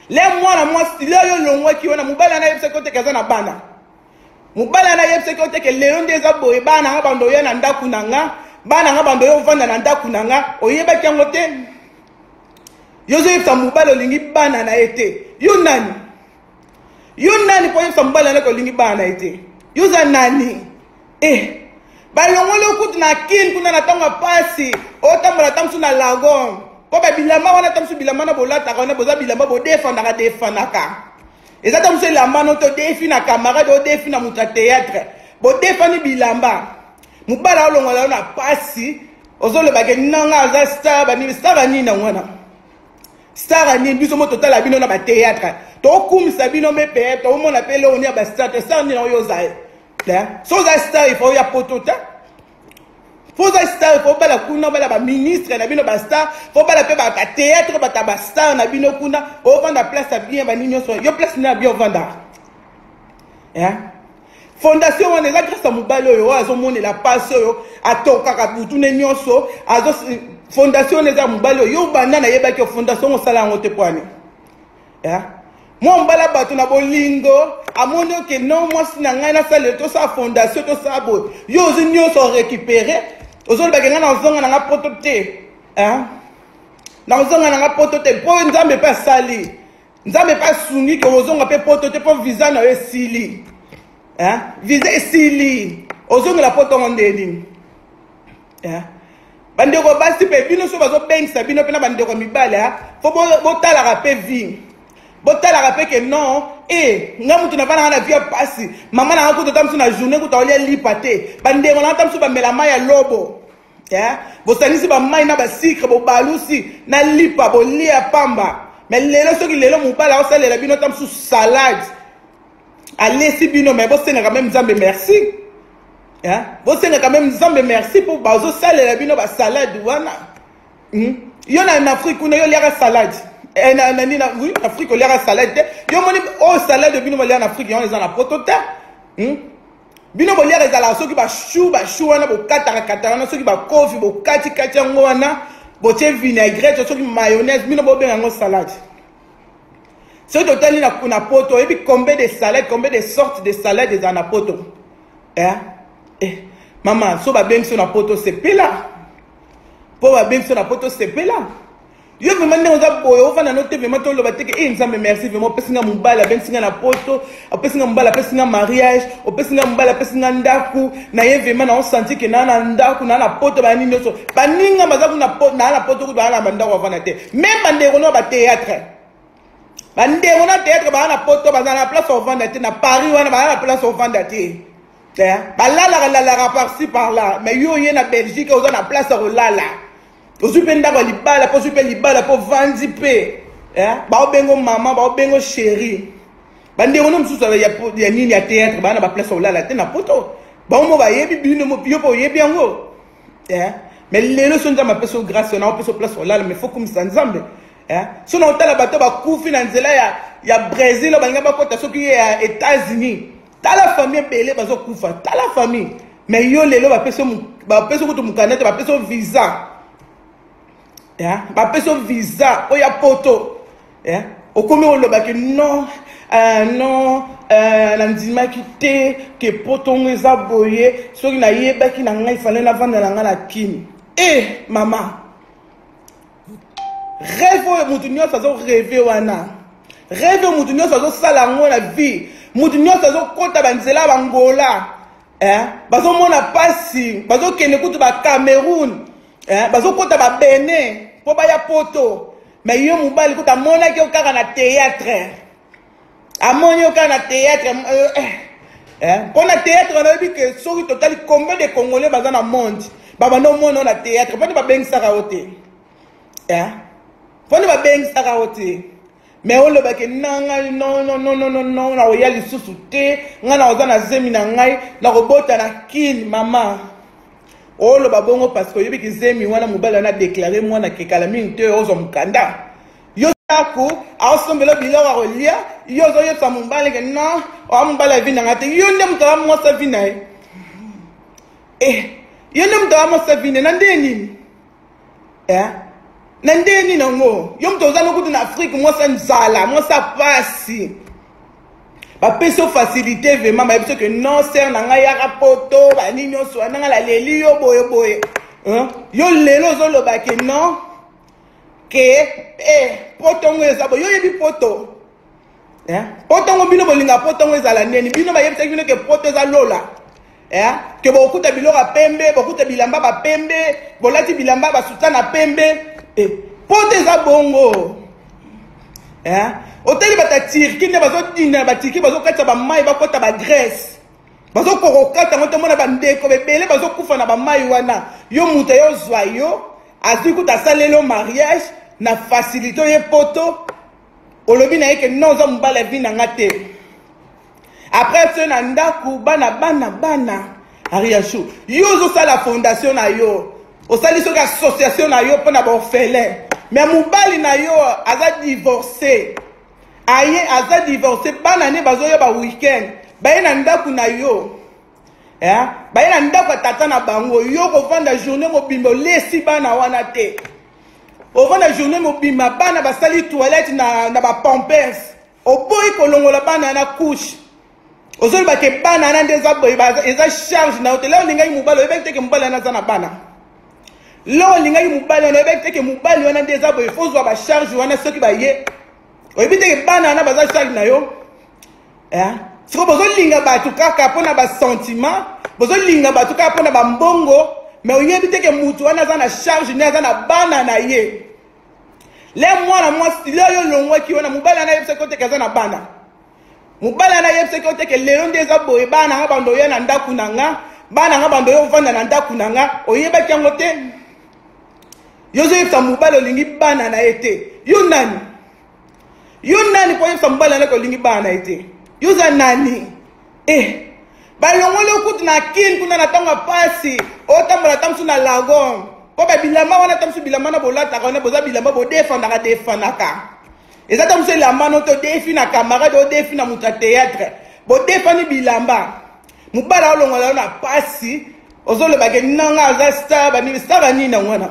Le mwana mwasi le oyo olongwaki wana, mobali wana ayebisaki yo te ke aza na bana. Mobali wana ayebisaki yo te ke lelo nde eza boye, bana nga bando oya na ndako na nga, bana nga bando oya ovanda na ndako na nga, oyebaki yango te? Yo ozoyebisa mobali olingi bana na ye te, yo nani? Yo nani mpo oyebisa mobali wana olingi bana na ye te? Yo oza nani? Eh, balongoli okutu na kin kuna na ntango ya mpasi, otambola ata mosusu na lagon mpo babilamba wana, ata mosusu bilamba na bolataka wana, boza bilamba bodefandaka defanaka, eza ata mosusu elamba no to defi na camarade, odefi na moto ya théâtre, bodefani bilamba, mobali aolongola yo na mpasi, ozolobake nanga aza star, banini star anini yango wana, star nini? Biso mo totala bino na batheatre, tokumisa bino mepe, tomona mpe eloko nini ya bastar te. Star nini oyo oza ye? So oza star, ifo oya poto te. Fo oza star, fo obala kuna, obala baministre na bino bastar, fo obala mpe batheatre, bata bastar na bino kuna, ovanda place ya bien, banini nyonso. Yo place nini ya bien ovanda? Fondation wana eza grâce ya mobali oyo azomonela pasi, oyo atokaka butu ne nyonso. Azo fondation wana eza ya mobali oyo. Yo banda nayebaki yo, fondation osala yango te pwani mwa mobali ya bato na bolingo amoni oke non, mwasi na ngai nasalela, tosala fondation, tosala boye. Yo ozwi nyonso orécupéré, ozolobake ngai nazonga na nga poto te, nazonga na nga poto te, mpo Nzambe mpe asali, Nzambe mpe asungi ke ozonga mpe poto te, mpo visa na yo esili, visa esili, ozongela poto ngo nde nini? Bandeko basi mpe bino so bazobengisa bino mpe na bandeko mibali, fo botalaka mpe vie, botalaka mpe ke non, e nga mutu navandaka na vie ya pasi, mama nanga kuta ta mosu na journée kuta olia lipa te, bandeko nanga ta mosu bamela mai ya lobo, bosangisi bamai na basikre, bobalusi na lipa, bolia pamba. Me lelo, soki lelo mobali aosalela bino ta mosusu salade, alesi bino, me bosengaka meme Nzambe merci, bosengaka meme Nzambe merci mpo bazosalela bino basalade wana. Yo na Afrique kuna, yo oliaka salade nani? Oui, na Afrique oliaka salade te. Yo moni oyo salade bino bolia na Afrique, yango eza na poto te. Bino boliaka ezalaka soki bashu, bashu wana bokataka kataka wana, soki bakofi bokatikati yango wana, botie vinaigrette, soki mayonnaise, bino bobenga yango salade. Soki totali na poto, oyebi combien de salade, combien de sortes de salade ezala na poto? Eh? Eh. Mama, so babengi so na poto, sepela, mpo babengi so na poto, sepela. Yo vraiment, ndenge oza boye, ofanda no te vraiment, toloba te ke e Nzambe merci vraiment, opesi nga mobali, abengisi nga na poto, opesi nga mobali, apesi nga mariage, opesi nga mobali, apesi nga ndako na ye, vraiment naosanti ke naa na ndako, naa na poto. Banini nyonso baninga baza kuna naa na poto kutu baa na bandako avanda te. Meme bandeko no batheatre, bandeko na théâtre baa na poto, baza na place ovanda te. Na Paris wana baa na place ovanda te, balalaka lalaka par-ci par-là. Mais yo oye na Belgique, oza na place ya kolala, ozwi mpe ndako ya libala, mpo ozwi mpe libala, mpo ovandi mpe, baobengo mama, baobengo chéri. Bandeko no mosusu ya nini ya théâtre baa na baplace ya kolala te na poto. Bango mo bayebi bino, yo mpo oyebi yango. Mais lelo so Nzambe apesi yo grâce wana, opesi yo place kolala, mais faut kumisa Nzambe. So na otala bato bakufi na nzela ya Brésil oyo balinga bakota soki ya États-Unis, tala famille ebele bazokufa, tala famille. Mais yo lelo bapesi kutu mokanda te, bapesi yo visa, bapesi yo visa oyo ya poto, okomi olobaki non, non, nandimaki te ke poto ngo eza boye, soki nayebaki na ngai fale navanda na ngai na Kini. E mama, rêve oyo motu nyonso azorêver wana, rêve oyo motu nyonso azosala yango na vie, motu nyonso azokɔta banzela ya bangola, bazomona mpasi, bazokende kutu bacameroun, bazokɔta babene mpo baya poto. Mais yo mobali kutu amonaki yo kaka na théâtre, amoni yo kaka na théâtre, mpo na théâtre nayebi ke soki totali combien de Congolais baza na monde, babanda omona yo na théâtre, mpo nde babengisaka yo te, mpo nde babengisaka yo te. Mais olobaki na ngai non, non, non, non, non, non, nakoya lisusu te, ngai nakoza na zemi na ngai, nakobota na Kini. Mama, oloba bongo parce que oyebi kizemi wana, mobali wana adéclaré mwana kekala mingi te, ozwa mokanda. Yo ndako aosombela biloko ya kolia, yo ozoyebisa mobali ke non, oa mobali ya vie na ngai te. Yo nde moto aza mwasi ya vie na ye. Eh, yo nde moto amosa vine na nde nini eh? Na nde nini yango? Yo moto oza nokutu na Afrique, mwasi nzala, mwasi pasi. Bapesi yo facilité vraiment, bayebi soki non sœur na ngai yaka poto, banini nyonso wana ngai naleli yo boye boye. Hein? Yo lelo ozoloba ke non ke eh, poto ngo eza boye, yo oyebi poto. Eh? Poto ngo bino bolinga poto ngo ezala nini? Bino bayebisaki bino ke poto eza lola. Eh? Ke bokuta biloko ya pembe, bokuta bilamba ba pembe, bolati bilamba ba soutane ya pembe. Eh, poto eza bongo. Eh? Otali bata Turquie nde bazodinda na ba Turquie, bazokatisa ba mai bakota ba Grèce. Bazokoka kokata yango te, omona bandeko ebele bazokufa na ba mai wana. Yo moto aye ozwa yo, azwi kuta asaleli yo mariage na facilité oye poto. Olobi na ye ke non, oza mobali ya vie na nga te. Après soki na ndako bana bana bana Ariachou, yo ozosala fondation na yo, osali soki association na yo mpona baorphelin, mais mobali na yo aza divorcé, aye aza divorcé, bana ne bazoya ba weekend baye na ndako na yo, eh? Baye na ndako ya tata na bango, yo kovanda journée mobimba olesi bana wana te, ovanda journée mobimba bana basali toilette na ba pampers, oboyi kolongola bana na couche, ozoloba ke bana wana nde eza boye, eza charge na yo te. Lelo olingaki mobali, oyebaki te ke mobali wana aza na bana. Lelo olingaki mobali wana, oyebaki te ke mobali wana nde eza boye, faut ozwa ba charge wana soki baye, oyebi te ke bana wana baza charge na yo. Eh? Sikoyo bozolinga bato kaka mpona ba sentiment, bozolinga bato kaka mpona ba mbongo, mais oyebi te ke mutu wana aza na charge ne, aza na bana na ye. Le mwana mwasi le oyo olongwaki wana, mobali wana ayebisaki yo te ke aza na bana. Mobali wana ayebisaki yo te ke lelo nde eza boye, bana nga bando oya na ndako na nga, bana nga bando oyo ovanda na ndako na nga, oyebaki yango te. Yo ozoyebisa mobali olingi bana na ye te. Yo nani? Yo nani mpo oyebisa mobali wana ke olingi bana na ye te? Yo oza nani? Eh, balongoli okutu na kin kuna na ntango ya pasi, otambola ata mosusu na lagon mpo babilamba wana, ata mosusu bilamba na bolataka wana, boza bilamba bodefandaka defandaka, eza ata mosusu elamba no te, odefi na camarade, odefi na moto ya théâtre, bodefani bilamba. Mobali aolongola yo na pasi, ozolobake nanga aza star, banini star anini yango wana,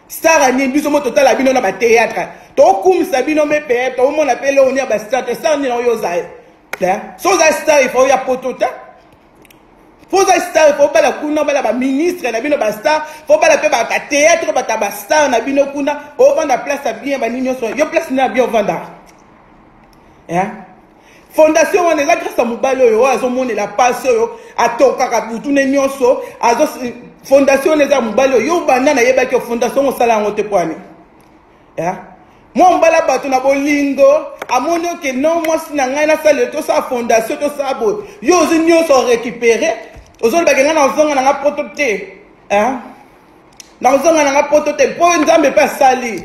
star anini? Biso mo totala bino na bathéâtre, tokumisa bino mepe, tomona mpe eloko nini ya bastar te. Star nini yango yo oza ye? So oza star, ifo oya poto te. Fo oza star, fo obala kuna, obala baministre na bino bastar, fo obala mpe bato ya théâtre, bato ya bastar na bino kuna, ovanda place ya bien, banini nyonso. Yo place nini ya bien ovanda? Fondation wana eza grâce ya mobali oyo, oyo azomonela pasi, oyo atokaka butu ne nyonso. Azo fondation wana eza mobali oyo. Yo banda nayebaki yo, fondation osala yango te pwani mwa mobali bato na bolingo amoni oke non, mwasi na ngai nasalela, tosala fondation, tosala boye. Yo ozwi nyonso orécupéré, ozolobake ngai nazonga nanga poto te, nazonga nanga poto te, mpo Nzambe mpe asali,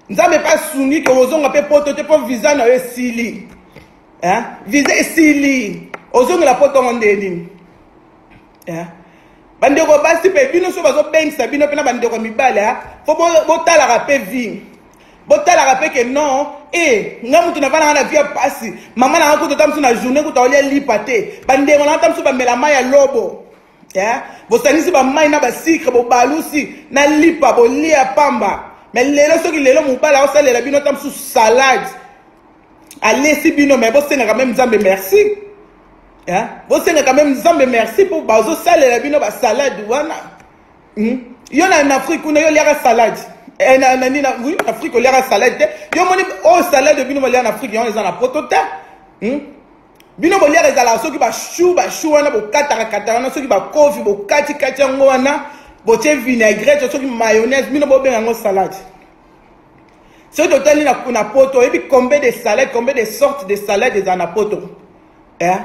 Nzambe mpe asungi ke ozonga mpe poto te, mpo visa na yo esili, visa esili, ozongela poto yango nde nini? Bandeko basi mpe bino so bazobengisa bino mpe na bandeko mibali, fo botalaka mpe vie, botalaka mpe ke non, e nga mutu navandaka na vie ya pasi, mama nanga kutu ata mosu na journée kutu aolia lipa te, bandeko nanga ata mosu bamela mai ya lobo, bosangisi bamai na basikre, bobalusi na lipa, bolia pamba. Mais lelo, soki lelo mobali aosalela bino ata mosusu salade, alesi bino, mais bosengaka même Nzambe merci, bosengaka même Nzambe merci mpo bazosalela bino basalade wana. Yo na Afrique kuna, yo oliaka salade nani? Oui, na Afrique oliaka salade te. Yo moni oyo salade bino bolia na Afrique, yango eza na poto te. Bino boliaka ezalaka soki bachoux, bachoux wana bokataka kata wana, soki bakofi bokatikati yango wana, botie vinaigrette, soki mayonnaise, bino bobenga yango salade. Soki totali na poto, oyebi combien de salade, combien de sortes de salade ezala na poto? Eh?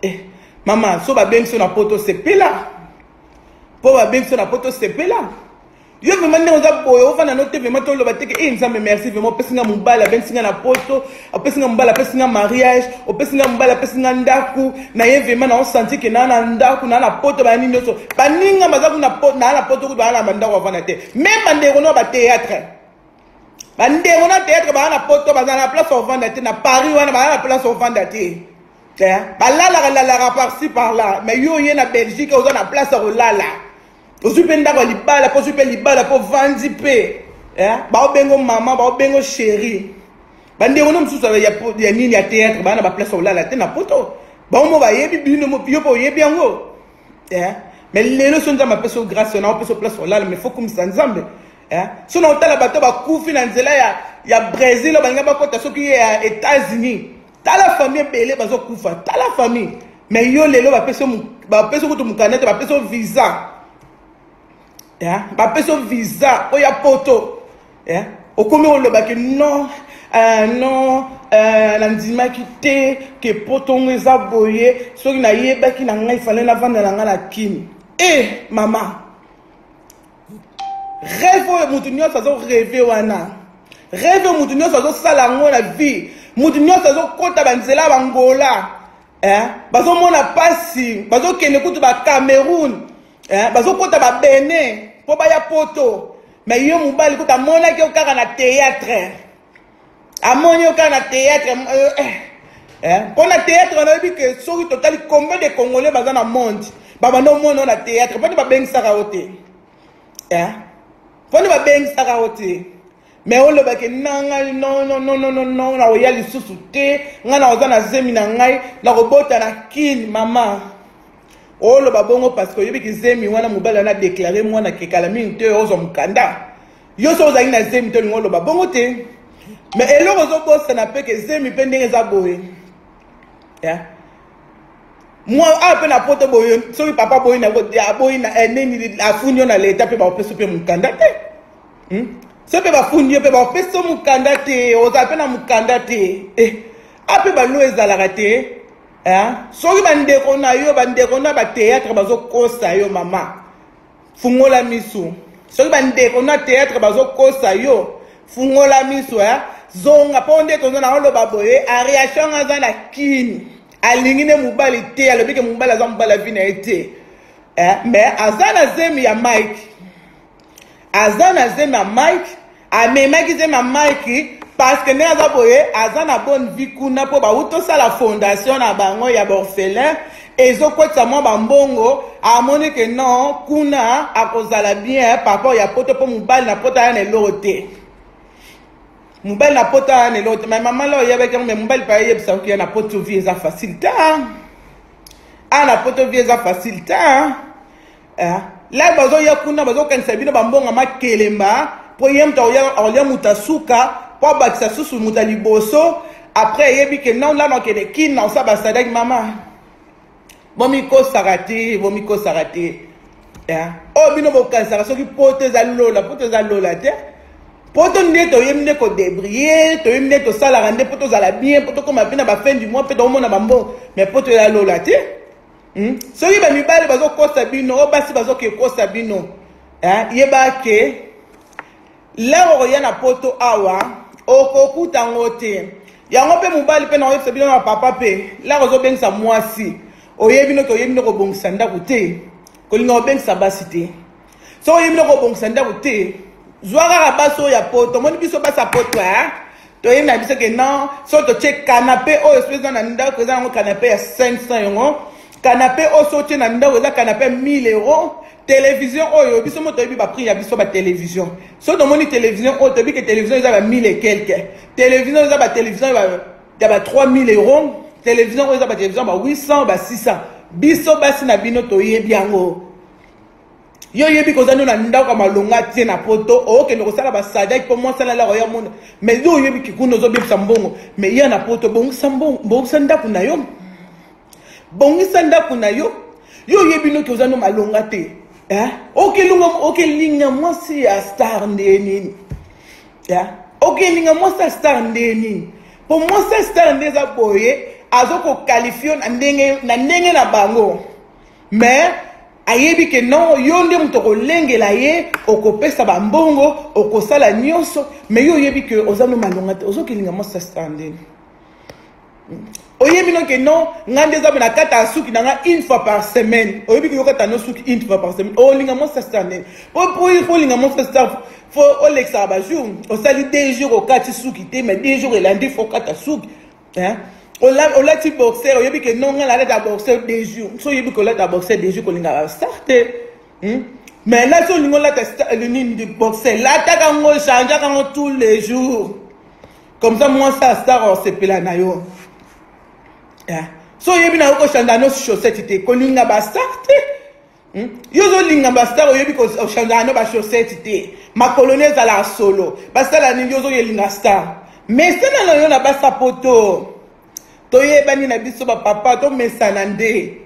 Eh. Mama, so babengi so na poto, sepela, mpo babengi so na poto, sepela. Yo vraiment, ndenge oza boye, ofanda no te vraiment, toloba te ke e Nzambe merci vraiment, opesi nga mobali, abengisi nga na poto, opesi nga mobali, apesi nga mariage, opesi nga mobali, apesi nga ndako na ye, vraiment naosentir ke naa na ndako, naa na poto. Bayani nyonso baninga baza kuna naa na poto kutu baa na bandako avanda te. Même bandeko no batéâtre, bandeko na théâtre baa na poto, baza na place ovanda te. Na Paris wana baa na place ovanda te. Eh, balalaka lalaka par-ci par-là, mais yo oye na Belgique, oza na place ya kolala, ozwi mpe ndako ya libala mpo ozwi mpe libala mpo ovandi mpe, eh, baobengo mama, baobengo chéri. Bandeko no mosusu ya nini ya théâtre baa na baplace ya kolala te na poto, bango mo bayebi bino, yo mpe oyebi yango, eh. Mais lelo so Nzambe apesi yo grâce na opesi yo place kolala, mais faut kumisa Nzambe, eh. So na otala bato bakufi na nzela ya Brésil, balinga bakota soki ya États-Unis, tala famille ebele bazokufa, tala famille. Mais yo lelo bapesi yo kutu mokanda te, bapesi yo visa, eh? Bapesi yo visa oyo ya poto, eh? Okomi olobaki non, non, nandimaki te ke poto ngo eza boye, soki nayebaki na ngai fale navanda na ngai na Kini. E mama, rêve oyo motu nyonso azorêver wana, rêve oyo motu nyonso azosala yango na vie, motu nyonso azokɔta banzela ya bangola, eh? Bazomona mpasi, bazokende kutu baCameroun, eh? Bazokɔta baBenin mpo baya poto. Mais yo mobali kutu amonaki yo kaka na théâtre, amoni yo kaka na théâtre, eh? Mpo na théâtre wana, oyebi ke soki totali combien de Congolais baza na monde, babanda omona yo na théâtre, mpo nde babengisaka yo te, eh? Mpo nde babengisaka yo te. Mais olobaki na ngai non, non, non, non, non, non, nakoya lisusu te, ngai nakoza na zemi na ngai, nakobota na Kini. Mama, oloba bongo parce que oyebiki zemi wana, mobali wana déclare mwana kekala mingi te, ozwa mokanda. Yo so ozalaki na zemi te, olingi oloba bongo te. Mais eloko ozobosana mpe ke zemi mpe ndenge eza boye, yeah. Mwa awa mpe na poto boye, soki papa boyi na aboyi na nini, afundi yo na leta mpe baopesa mpe mokanda te, So mpe bafundi yo mpe baopesa yo mokanda te, ozala mpe na mokanda te, eh. Ape balo ezalaka te, eh? Soki bandeko na yo, bandeko na bathéâtre bazokosa yo, mama, fungola misu. Soki bandeko na théâtre bazokosa yo, fungola misu, eh? Zonga. Mpo nde toza na oloba boye, Ariachon aza na Kini, alingi nde mobali te, alobi ke mobali aza mobali avi na ye te, eh? Mais aza na zemi ya Mike, aza na zemi ya Mike, amemaki zemi ya Mike parce que ndenge aza boye, aza na bonne vie kuna, mpo bauti osala fondation na bango ya baorphelin, ezokotisa mwa bambongo. Amoni ke non, kuna akozala bien par rapport ya poto, mpo mobali na poto aya na eloko te, mobali na poto aya na eloko te. Mais mama la oyebaki yango, mais mobali pa ayebisa oki ya na poto vie eza facile te. A na poto vie eza facile te. La bazoya kuna, bazokanisa bino bambongo makelemba, mpo ye moto akolia moto asuka, mpo abakisa susu moto ya liboso. Après eyebi ke non, lana okende Kini na osala basadaki. Mama, bomikosaka te, bomikosaka te. Oyo bino bokanisaka soki poto eza lola, poto eza lola te. Poto nde toyebi nde kodébrouiller, toyebi nde tosalaka nde mpo tozala bien, mpo tokóma mpe na bafin du mois mpe tokomona bambongo, mais poto eza lola te, Soki bamibali bazokosa bino, oyo basi bazoke kosa bino, yeba ke lero okoya na poto awa, okokuta yango te. Yango mpe mobali mpe nakoyebisa bino na papa mpe, lero ozobengisa mwasi, oyebi noki, oyebi no kobongisa ndako te, kolinga kobengisa basi te. Soki oyebi no kobongisa ndako te, zwa kaka basi oyo ya poto. Omoni biso basi ya poto, toyebi na biso ke non, so totie canapé oyo, so eza na ndako, eza yango canapé ya 500 yango, canapé oyo so otie na ndako eza canapé ya 1000 euro. Télévision oyo, biso mo toyebi baprix ya biso batélévision. So tomoni télévision oyo, toyebi ke télévision eza ba 1000 et quelque, télévision eza batélévision ya ba 3000 euro, télévision oyo eza batélévision ba 800, ba 600. Biso basi na bino toyebi yango. Yo oyebi koza nde na ndako ya malonga tie na poto, okende kosala basadaki mpo mwasi alala oya mona. Mais yo oyebi kikuna ozobebisa mbongo, mais ya na poto, bongisa mbongo, bongisa ndako na yo, bongisa ndako na yo. Yo oyebi noki oza no malonga te, okelinga mwasi ya star nde nini? Okelinga mwasi ya star nde nini? Mpo mwasi ya star nde eza boye, azokoqualifier na ndenge na bango, mais ayebi ke non, yo nde moto okolengela ye, okopesa bambongo, okosala nyonso. Mais yo oyebi ke oza no malonga te, ozokelinga mwasi ya star ndeni? Oyebi no ke non, ngai nde eza na kata ya suki na ngai une fois par semaine. Oyebi ke yokata no suki une fois par semaine, olinga mwasi ya star ndeni? Po olinga mwasi ya star, faut olekisaka bajour, osali 2 jours okati suki te, mais 2 jours elandi, faut okata suki. Olati boxer, oyebi ke non, nga nalata boxer deux jours. So oyebi kolata boxer deux jours, kolingaka star te. Mais là, so olingi olata nini boxer, lataka yango, changeaka yango tous les jours. Comme ça, mwasi ya star osepela na yo. So oyebi na yo kochange no chaussette te, kolinga bastar te. Yo ozolinga bastar, oyebi kochange no bachaussette te, makolo no ezalaka solo, basala nini? Yo ozoyelinga star, mais sana na yo na basapoto toyebani na biso bapapa, tomesana nde.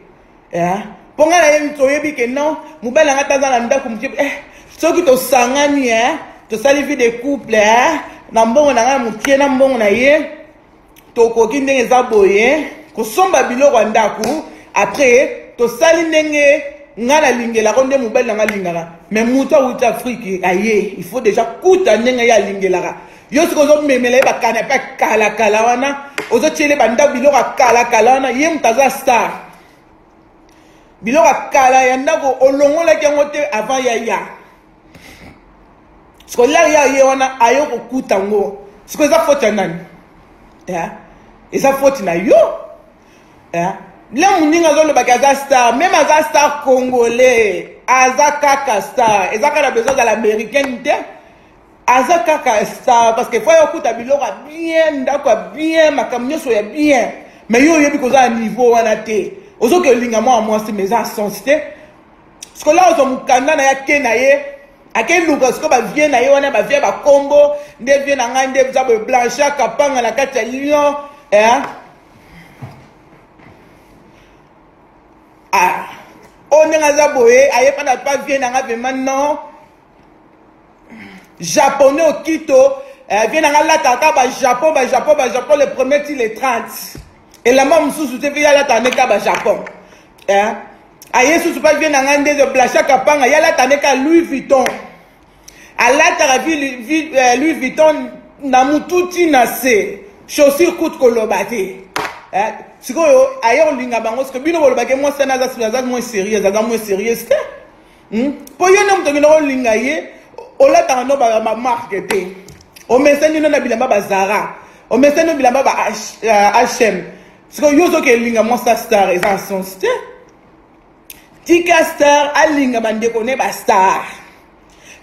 Mpo ngai nayebi, toyebi ke non, mobali nanga ta aza na ndako moke, soki tosangani, tosali vie de couple, na mbongo na ngai mokie na mbongo na ye, tokoki ndenge eza boye kosomba biloko ya ndako. Après tosali ndenge ngai nalingelaka, nde mobali na ngai alingaka. Mais moto awuti Afrique aye, il faut déjà kuta ndenge ye alingelaka. Yo soki ozomemela ye bacanapé ya kalakala wana, ozotiele bandako biloko ya kalakala wana, ye moto aza star, biloko ya kala ya ndako olongolaki yango te avant ya ya siko lari ya ye wana ayo kokuta yango. Siko eza faute ya nani? Eza faute na yo. Le moninga azolobaki aza star, même aza star congolais, aza kaka star. Eza kaka na besoin azala américaine te, aza kaka star, parce que faut okuta biloko ya bien, ndako ya bien, makambo nyonso ya bien. Mais yo oyebi koza na niveau wana te, ozoki olinga mwana mwasi, mais eza sens te. Sikola ozwa mokanda na ye, ake na ye, akeluka sikoyo bavieux na ye wana, bavieux bakombo nde vieux na ngai nde eza boye, Blanchard Kapanga na kati ya Lyon, eh? Ah, oyo ndenge aza boye, ayeba na pa vieux na ngai vraiment non, japonais okito, vieux na ngai alataka bajapon, bajapon, bajapon, le premier ti le 30, elamba mosusu te mpe ye alataka nde ka bajapon, eh? Aye susu pa vieux na ngai nde Blanchard Kapanga, ye alata nde ka Louis Vuitton, alataka Louis Vuitton na mutu ti na se, chaussure kutu koloba te, eh? Sikoyo aye kolinga bango. Sikoyo bino bolobaki mwasi wana aza moins sérieuse, aza moins sérieuse te, Mpo yo nde moto okende kolinga ye, olataka no bamarque te, omesani no na bilamba bazara, omesani no bilamba ba HM. Sikoyo yo ozoki elinga mwasi ya star, eza na sens te. Tika star alinga bandeko ne bastar,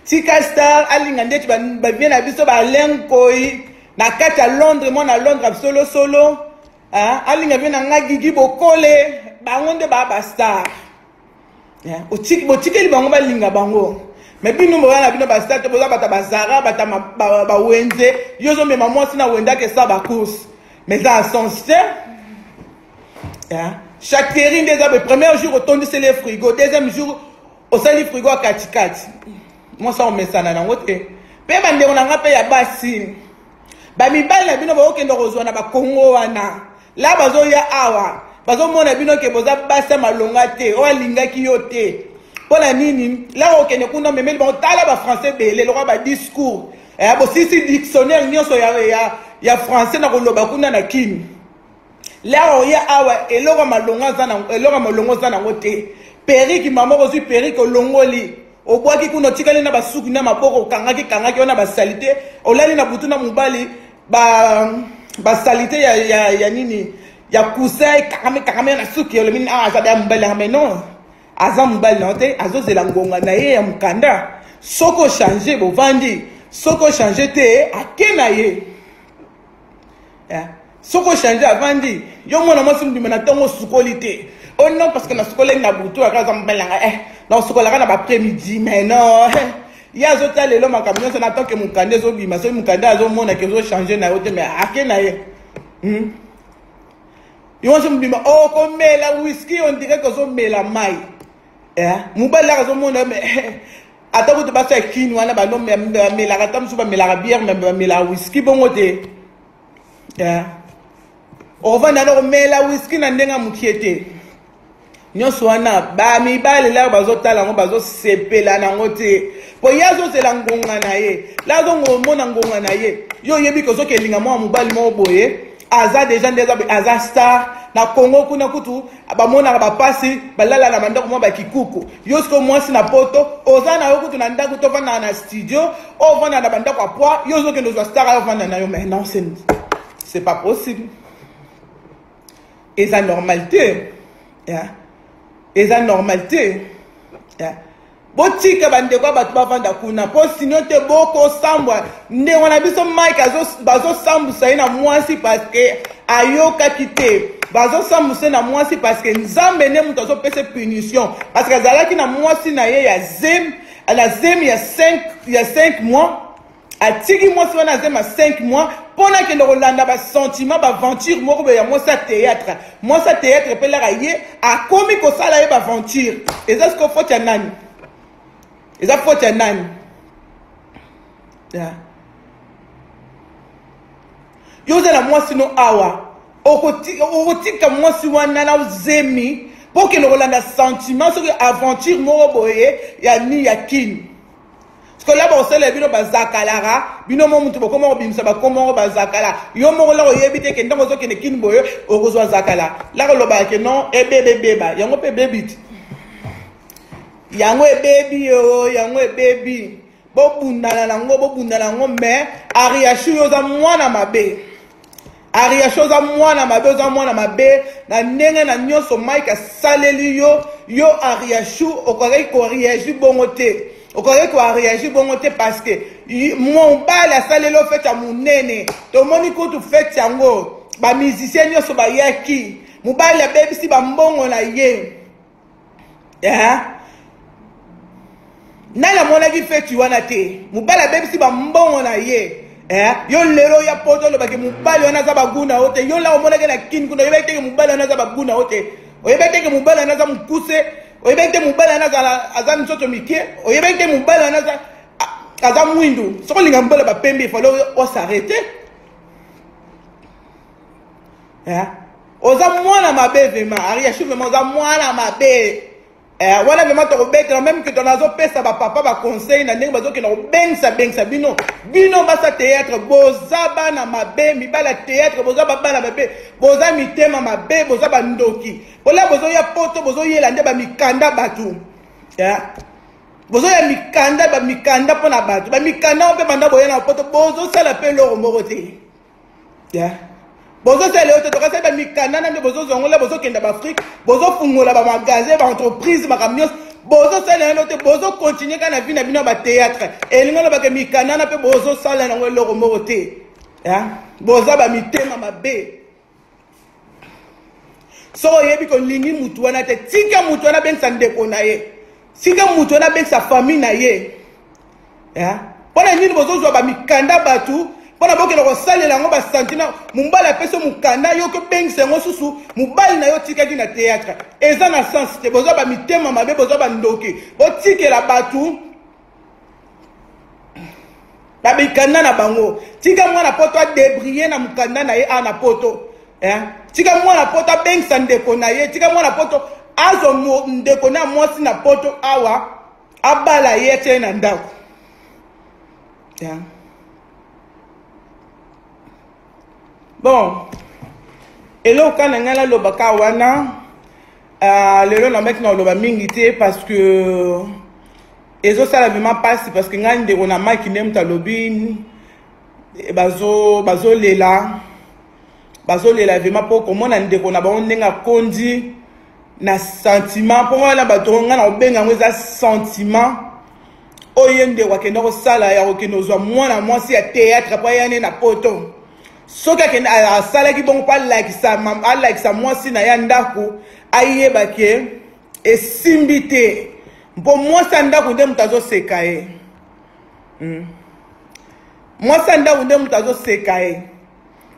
tika star alinga ndeti bavieux na biso balenkoi na kati ya Londres, mwana Londres solosolo alinga vieux na nga Gigi Bokole, bango nde baa bastar. Botikeli bango balinga bango. Mais bino boya na bino bastar te, boza bata bazara, bata bawenze. Yo ozomema mwasi na wenze ake sala bacourse, mais eza na sens te. Chacterie nde eza boye: premier jour otondiseli ye frigo, deuxième jour osali frigo ya katikati. Mwasi akomesana nango te. Mpe bandeko na nga mpe ya basi, bamibali na bino bakokende kozwa na bakongo wana la, bazoya awa, bazomona bino ke boza basi ya malonga te, oyo alingaki yo te mpo na nini? La okende kuna, omemeli bango, tala bafrançais ebele lokola badiscours, bosisi dictionnaire nyonso ya français na koloba kuna na Kini. Lere oya awa, eloko malongo aza na eloko malongo oza nango te. Perruque, mama, ozwi perruque, olongoli, obwaki kuna, otikali na basuki na maboko, okangaki kangaki wana basalite. Olali na butu na mobali, basalite ya nini, ya coussin ekangami kangami na suki. Olobi ah, aza ya mobali yanga. Mais non, aza mobali na yo te, azozela ngonga na ye ya mokanda. Soki ochange, bovandi. Soki ochange te, ake na ye. Soki ochange, avandi. Yo mwana mwasi mobima na ntongo, osukoli te. Oh non, parce que nasukolaki na butu, aka aza mobali nanga, nasukolaka na baprès midi. Mais non, ye azotala lelo makambo nyonso na tanke mokanda ezobima. Soki mokanda azomonaka ezochange na yo te, mais ake na ye, Yo mwasi mobima okomela whisky, on dirait kozomela mai. Mobali aka azomona, mais ata kutu basi ya Kini wana bamelaka, ata mosusu bamelaka bière, mais bamelaka whisky bongo te. Okovanda na komela whisky na ndenge ya mokie te. Nyonso wana bamibali laro bazotala yango, bazosepela nango te, mpo ye azozela ngonga na ye. La azongomona ngonga na ye. Yo oyebi kozoki elinga mwa mobali moko boye, aza déjà nde aza star na Congo kuna, kutu bamonaka bapasi, balala na bandako mwa bakikuku. Yo sikoyo mwasi na Poto, oza na yo kutu na ndako to ovandaka na studio, ovandaka na bandako ya poi. Yo ozokende ozwa star ayo ovanda na yo. Mais non, c'est pas possible. Eza normal te. Yeah. Eza normal te. Yeah. Botika bandeko ya bato bavanda kuna mpo sino te bokosambwa. Ndeko na biso Mike bazosambusa ye na mwasi parce que ayokaki te. Bazosambusa ye na mwasi parce que Nzambe nde moto azopesa punition parce que azalaki na mwasi na ye ya zemi, na zemi ya 5, ya 5 mois. Atiki mwasi wana azema 5 mois mpo na akende kolanda ba sentiment, ba aventure moko boye ya mwasi ya théâtre. Mwasi ya théâtre mpe laka ye akomi kosala ye ba aventure. Eza sikoyo faute ya nani? Eza faute ya nani? Yeah. Yo oza na mwasi no awa, okotika mwasi wana na zemi mpo okende kolanda sentiment soki aventure moko boye ya ni ya kini. Sikola bakosala bino bazakalaka bino mo mutu bokoma kobimisa bakombo yango bazakala yo moko lako oyebi te ke ntango ozokende kini boye okozwa zakala lako olobaka ke non ebebe ebeba yango mpe ebebi ti yango ebebi yo yango ebebi bobundana nango bobundana yango mais ariachu yo oza mwana mabe. Ariachu oza mwana mabe, oza mwana mabe na ndenge na nyonso Mike asaleli yo, yo Ariachu okokaki ko reagir bongo te, okokaki ko reagir bongo te parce que mobali asaleli yo fete ya monene, tomoni kutu fete yango ba musiciens nyonso bayaki, mobali abebisi ba mbongo na ye. Eh? Nani amonaki feti wana te? Mobali abebisi bambongo na ye. Eh? Yo lelo ya poto olobaki mobali wana aza baguna yo te. Yo la omonaki na kin kuna oyebaki te ke mobali wana aza baguna yo te. Oyebaki te ke mobali wana aza mokuse. Oyebaki te mobali wana aza aza nzoto mike. Oyebaki te mobali wana aza aza mwindu. Soki olinga mobali bapembe il fallait osarrete. Eh? Oza mwana mabe vraiment. Ariachu vraiment oza mwana mabe. Eh, wana vraiment tokobetela même que tona azopesa ba papa ba conseil na ndenge bazokenda kobengisa bengisa bino. Bino basa théâtre boza bana mabe, mibala théâtre boza ba bana mabe, boza mitema mabe, boza ba ndoki. Bola bozoya poto bozoyela nde ba mikanda batu. Eh? Bozoya mikanda ba mikanda pona batu. Ba mikanda mpe banda boya na poto bozosala pe eloko moko te. Yeah. Bozosala yo te tokasali ba mikanda na nde bozozongola bozokenda ba Afrique bozofungola ba magasin ba entreprise makambo nyonso bozosala yango te bozokontinue kaka na vie na bino ya ba théâtre elingi olobaka mikanda na mpe bozosala yango eloko moko te. Yeah. Boza ba mitema mabe. Soki oyebi kolingi mutu wana te tika mutu wana abengisa ndeko na ye, tika mutu wana abengisa famille na ye. Yeah. Mpona nini bozozwa ba mikanda batu mpona bokende kosalela yango ba sentiment? Mobali apesi yo mokanda yo kobengisa yango susu mobali na yo otikaki na théâtre eza na sens te. Bozwa ba mitema mabe, bozwa ba ndoki, botikela batu ba mikanda na bango. Tika mwana poto adébrouiller na mokanda na ye a na poto. Eh? Tika mwana poto abengisa ndeko na ye, tika mwana poto azwa ndeko na mwasi na poto awa abala ye atie na ndako. Yeah. Bon, eloko kaka na ngai nalobaka wana lelo nabaki na koloba mingi te parce que ezosala vraiment mpasi parce que ngai ndeko na Mike nde moto alobi bazolela bazolela vraiment mpo komona ndeko na bango ndenge akondi na sentiment mpo wana bato ngai na kobenga yango eza sentiment oyo ye ndeko akenda kosala ya kokende kozwa mwana mwasi ya théâtre mpo aya ne na poto. Soki akende asalaki bongo mpo alakisa mwasi na ye ndako ayeba ke esimbi te mpo mwasi ya ndako nde moto azoseka ye. Mwasi ya ndako nde moto azoseka ye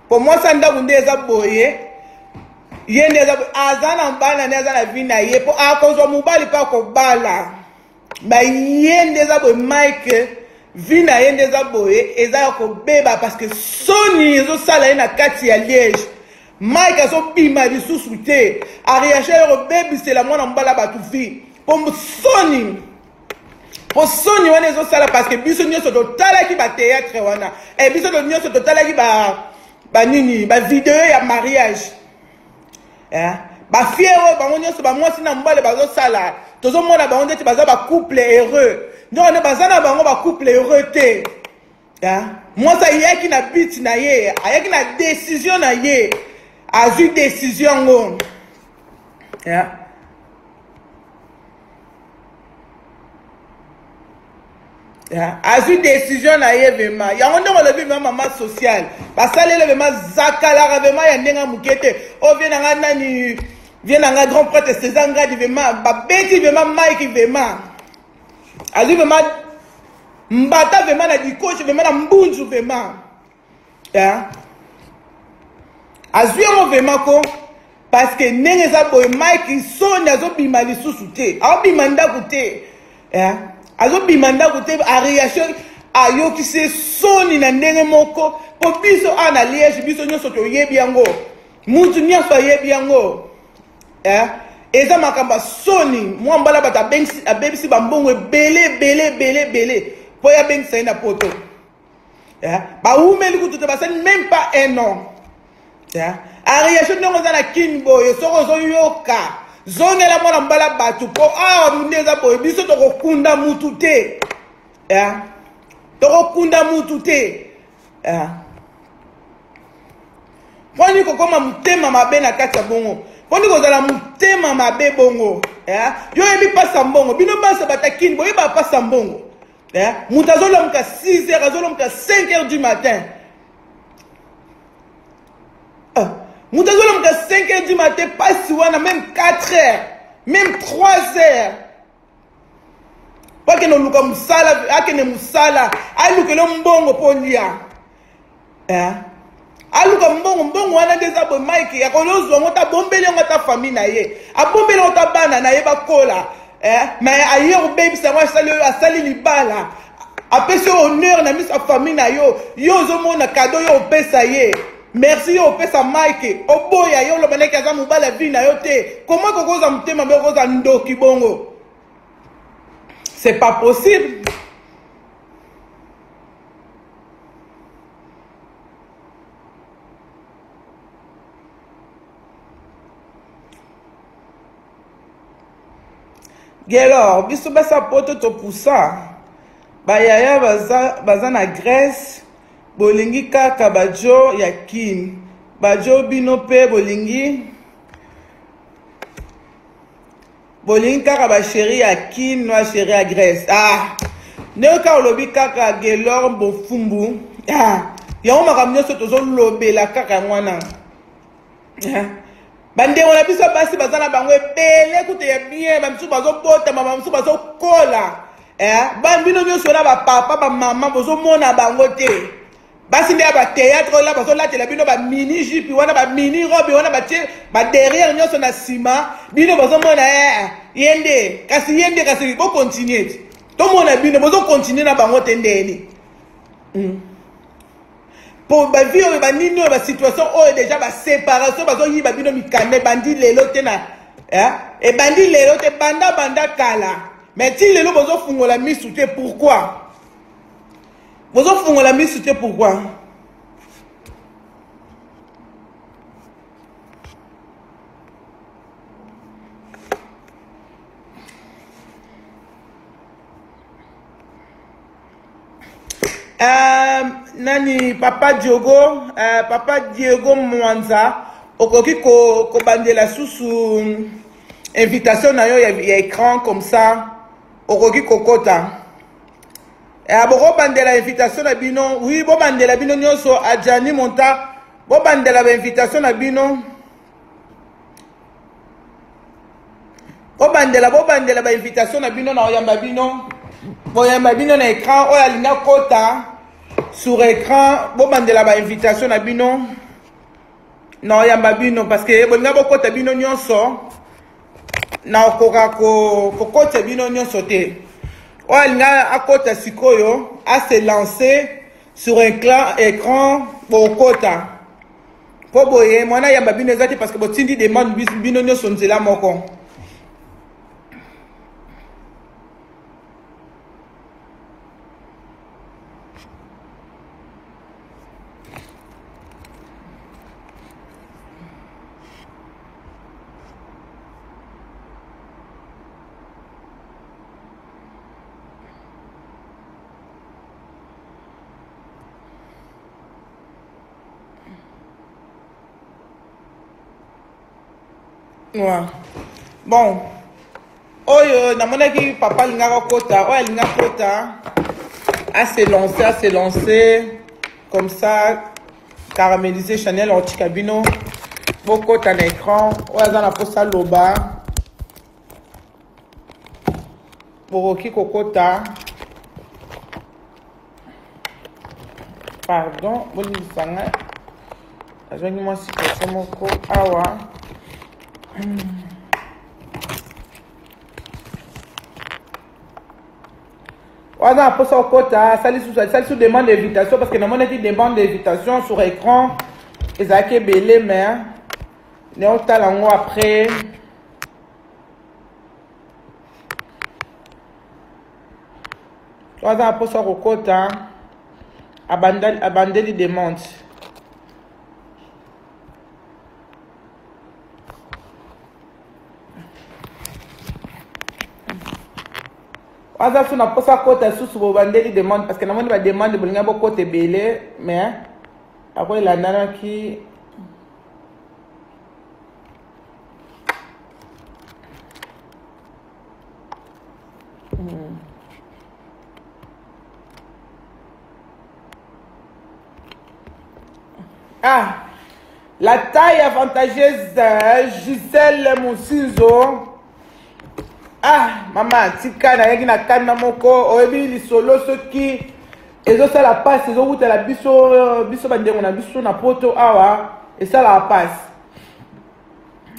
mpo mwasi ya ndako nde eza boye ye nde eza aza na bana nde aza na vie na ye mpo akozwa mobali mpo akobala ba ye nde eza boye Mike vie na ye nde eza boye eza ya kobeba parce que soni ezosala ye na kati ya Liège. Mike azobima lisusu te ariache ye kobebisela mwana mobala bato vie mpo soni mpo soni wana ezosala parce que biso nyonso totalaki ba théâtre wana e biso nyonso totalaki ba nini ba video ya mariage. Eh? Ba fier oyo bango nyonso ba mwasi na mobali bazosala tozomona bango ndeti baza ba couple heureux nde wana baza na bango ba couple heureux te. Eh? Mwasi ayaki na but na ye, ayaki na décision na ye. Azwi décision yango. Yeah. Yeah. Azwi décision na ye vraiment. Yango ndenge olobi vraiment mama sociale. Basaleli vraiment zakalaka vraiment ya ndenge moke te. Oh vie na nga nani vie na nga grand prêtre César Ngadi vraiment babeti vraiment Mike vraiment. Azwi vraiment mbata vraiment na dikoche vraiment na mbunzu vraiment. Yeah. Azwi yango vraiment ko parce que ndenge eza boye Mike soni azobima lisusu te aobima ndako te yeah. Azobima ndako te areaction ayokisi soni na ndenge moko mpo biso awa na Liège biso nyonso toyebi yango mutu nyonso ayebi yango eh? Eza makambo ya soni mwa mbala bato abebisi bambongo ebele ebele ebele ebele mpo ye abengisa ye na poto eh? Bawumeli kutu te basali même pas un an eh? Ariasho ndenge oza na kin boye soki ozoyoka zongela mwana mbala bato mpo awa nde eza boye biso tokokunda mutu te eh? Tokokunda mutu te eh? Mponi kokoma motema mabe na kati ya bongo, mponi kozala motema mabe bongo eh? Yo oyebi mpasi ya mbongo, bino basi batakini boyeba mpasi ya mbongo eh? Moto azolamuka 6 heures, azolamuka 5 heures du matin ah. Moto azolamuka 5 heures du matin, mpasi wana même 4 heures, même 3 heures po akende oluka mosala, akende mosala alukela mbongo mpo lia eh? Aluka mbongo, mbongo wana nde eza boye Mike akolozwa yango ta abombeli yango ata famille na ye, abombeli yango ta bana na ye bakola eh? Mais aye kobebisa yango, asali oyo asali libala, apesi yo honneur na miso ya famille na yo, yo ozomona kado yo opesa ye merci, yo opesa Mike oboya ye, oloba ndeke aza mobali ya vie na yo te. Comment kokoza motema mbe okoza ndoki bongo? C'est pas possible. Gelor, biso basa poto topusa bayaya baza, baza na Grèce, bolingi kaka bajo ya kin bajo bino mpe bolingi bolingi kaka basheri ya kin no sheri ya Grèce. Ah, ndenge kaka olobi kaka Gelor Bofumbu ah, yango makambo nyonso tozolobela kaka yango wana ah. Bandeko na biso basi baza na bango ebele kutu ya bien, bamisusu bazobotama, bamisusu bazokola eh? Bino nyonso wana bapapa bamama bozomona bango te. Basi nde ya bateatre oyo bazolatela bino bamini jupe wana, bamini robe wana, batie baderrière nyonso na nsima, bino bozomona eh, ye nde kasi, ye nde kasi. Bokontinue ti tomona bino bozokontinue na bango te ndeni Po bavie oyo banini oyo basituation oyo deja baseparation bazoyiba bino mikanda ebandi lelo te na eh? Ebandi lelo te, banda banda kala, mais ti lelo bozofungola misu te. Pourquoi bozofungola misu te? Pourquoi? Nani papa Diogo, papa Diego Mwanza, okoki kobandela susu invitation na yo ya, ya écran comme ça okoki kokota. Bokobandela invitation na bino, oui, bobandela bino nyonso. Adjani Monta, bobandela ba invitation na bino, bobandela bobandela ba invitation na bino na oyamba bino, boyamba bino na écran. Oyo alingi akota sur écran, bobandela ba invitation na bino na oyamba bino, parce que bolinga bokota bino nyonso, na okoka kokotisa bino nyonso te. Oyo alinga akota sikoyo ase lancer sur écran, bokota mpo boye mwana yamba bino eza te, parce que botindi demande bino nyonso nzela moko. Ouais. Bon, oyo namonaki papa alingaka kota, oyo alinga kota, a se lancer, a se lancer comme ça, caraméliser Chanel otika bino bokota na écran, oyo aza na posa loba, bokoki kokota. Pardon, bolimbisa ngai, nazwaki mwa situation moko awa. Oyo aza na mposa kokota, asali susu, asali susu demande d'invitation, parce que namonaki demande d'invitation sur écran ezalaki ebele, mais naotala yango après. Oyo aza na mposa kokota, abandeli demande. Aza su na mposa kota susu, bobandeli demande, parce que namoni ba demande bolinga bokota ebele, mais ako elandanaki. Ah, la taille avantageuse, Gisèle Mosinzo. Ah, mama, tika nayaki na kanda moko, oyebi lisolo soki ezosala pasi, ezowutela biso, biso bandeko na biso na poto awa, esalaka pasi.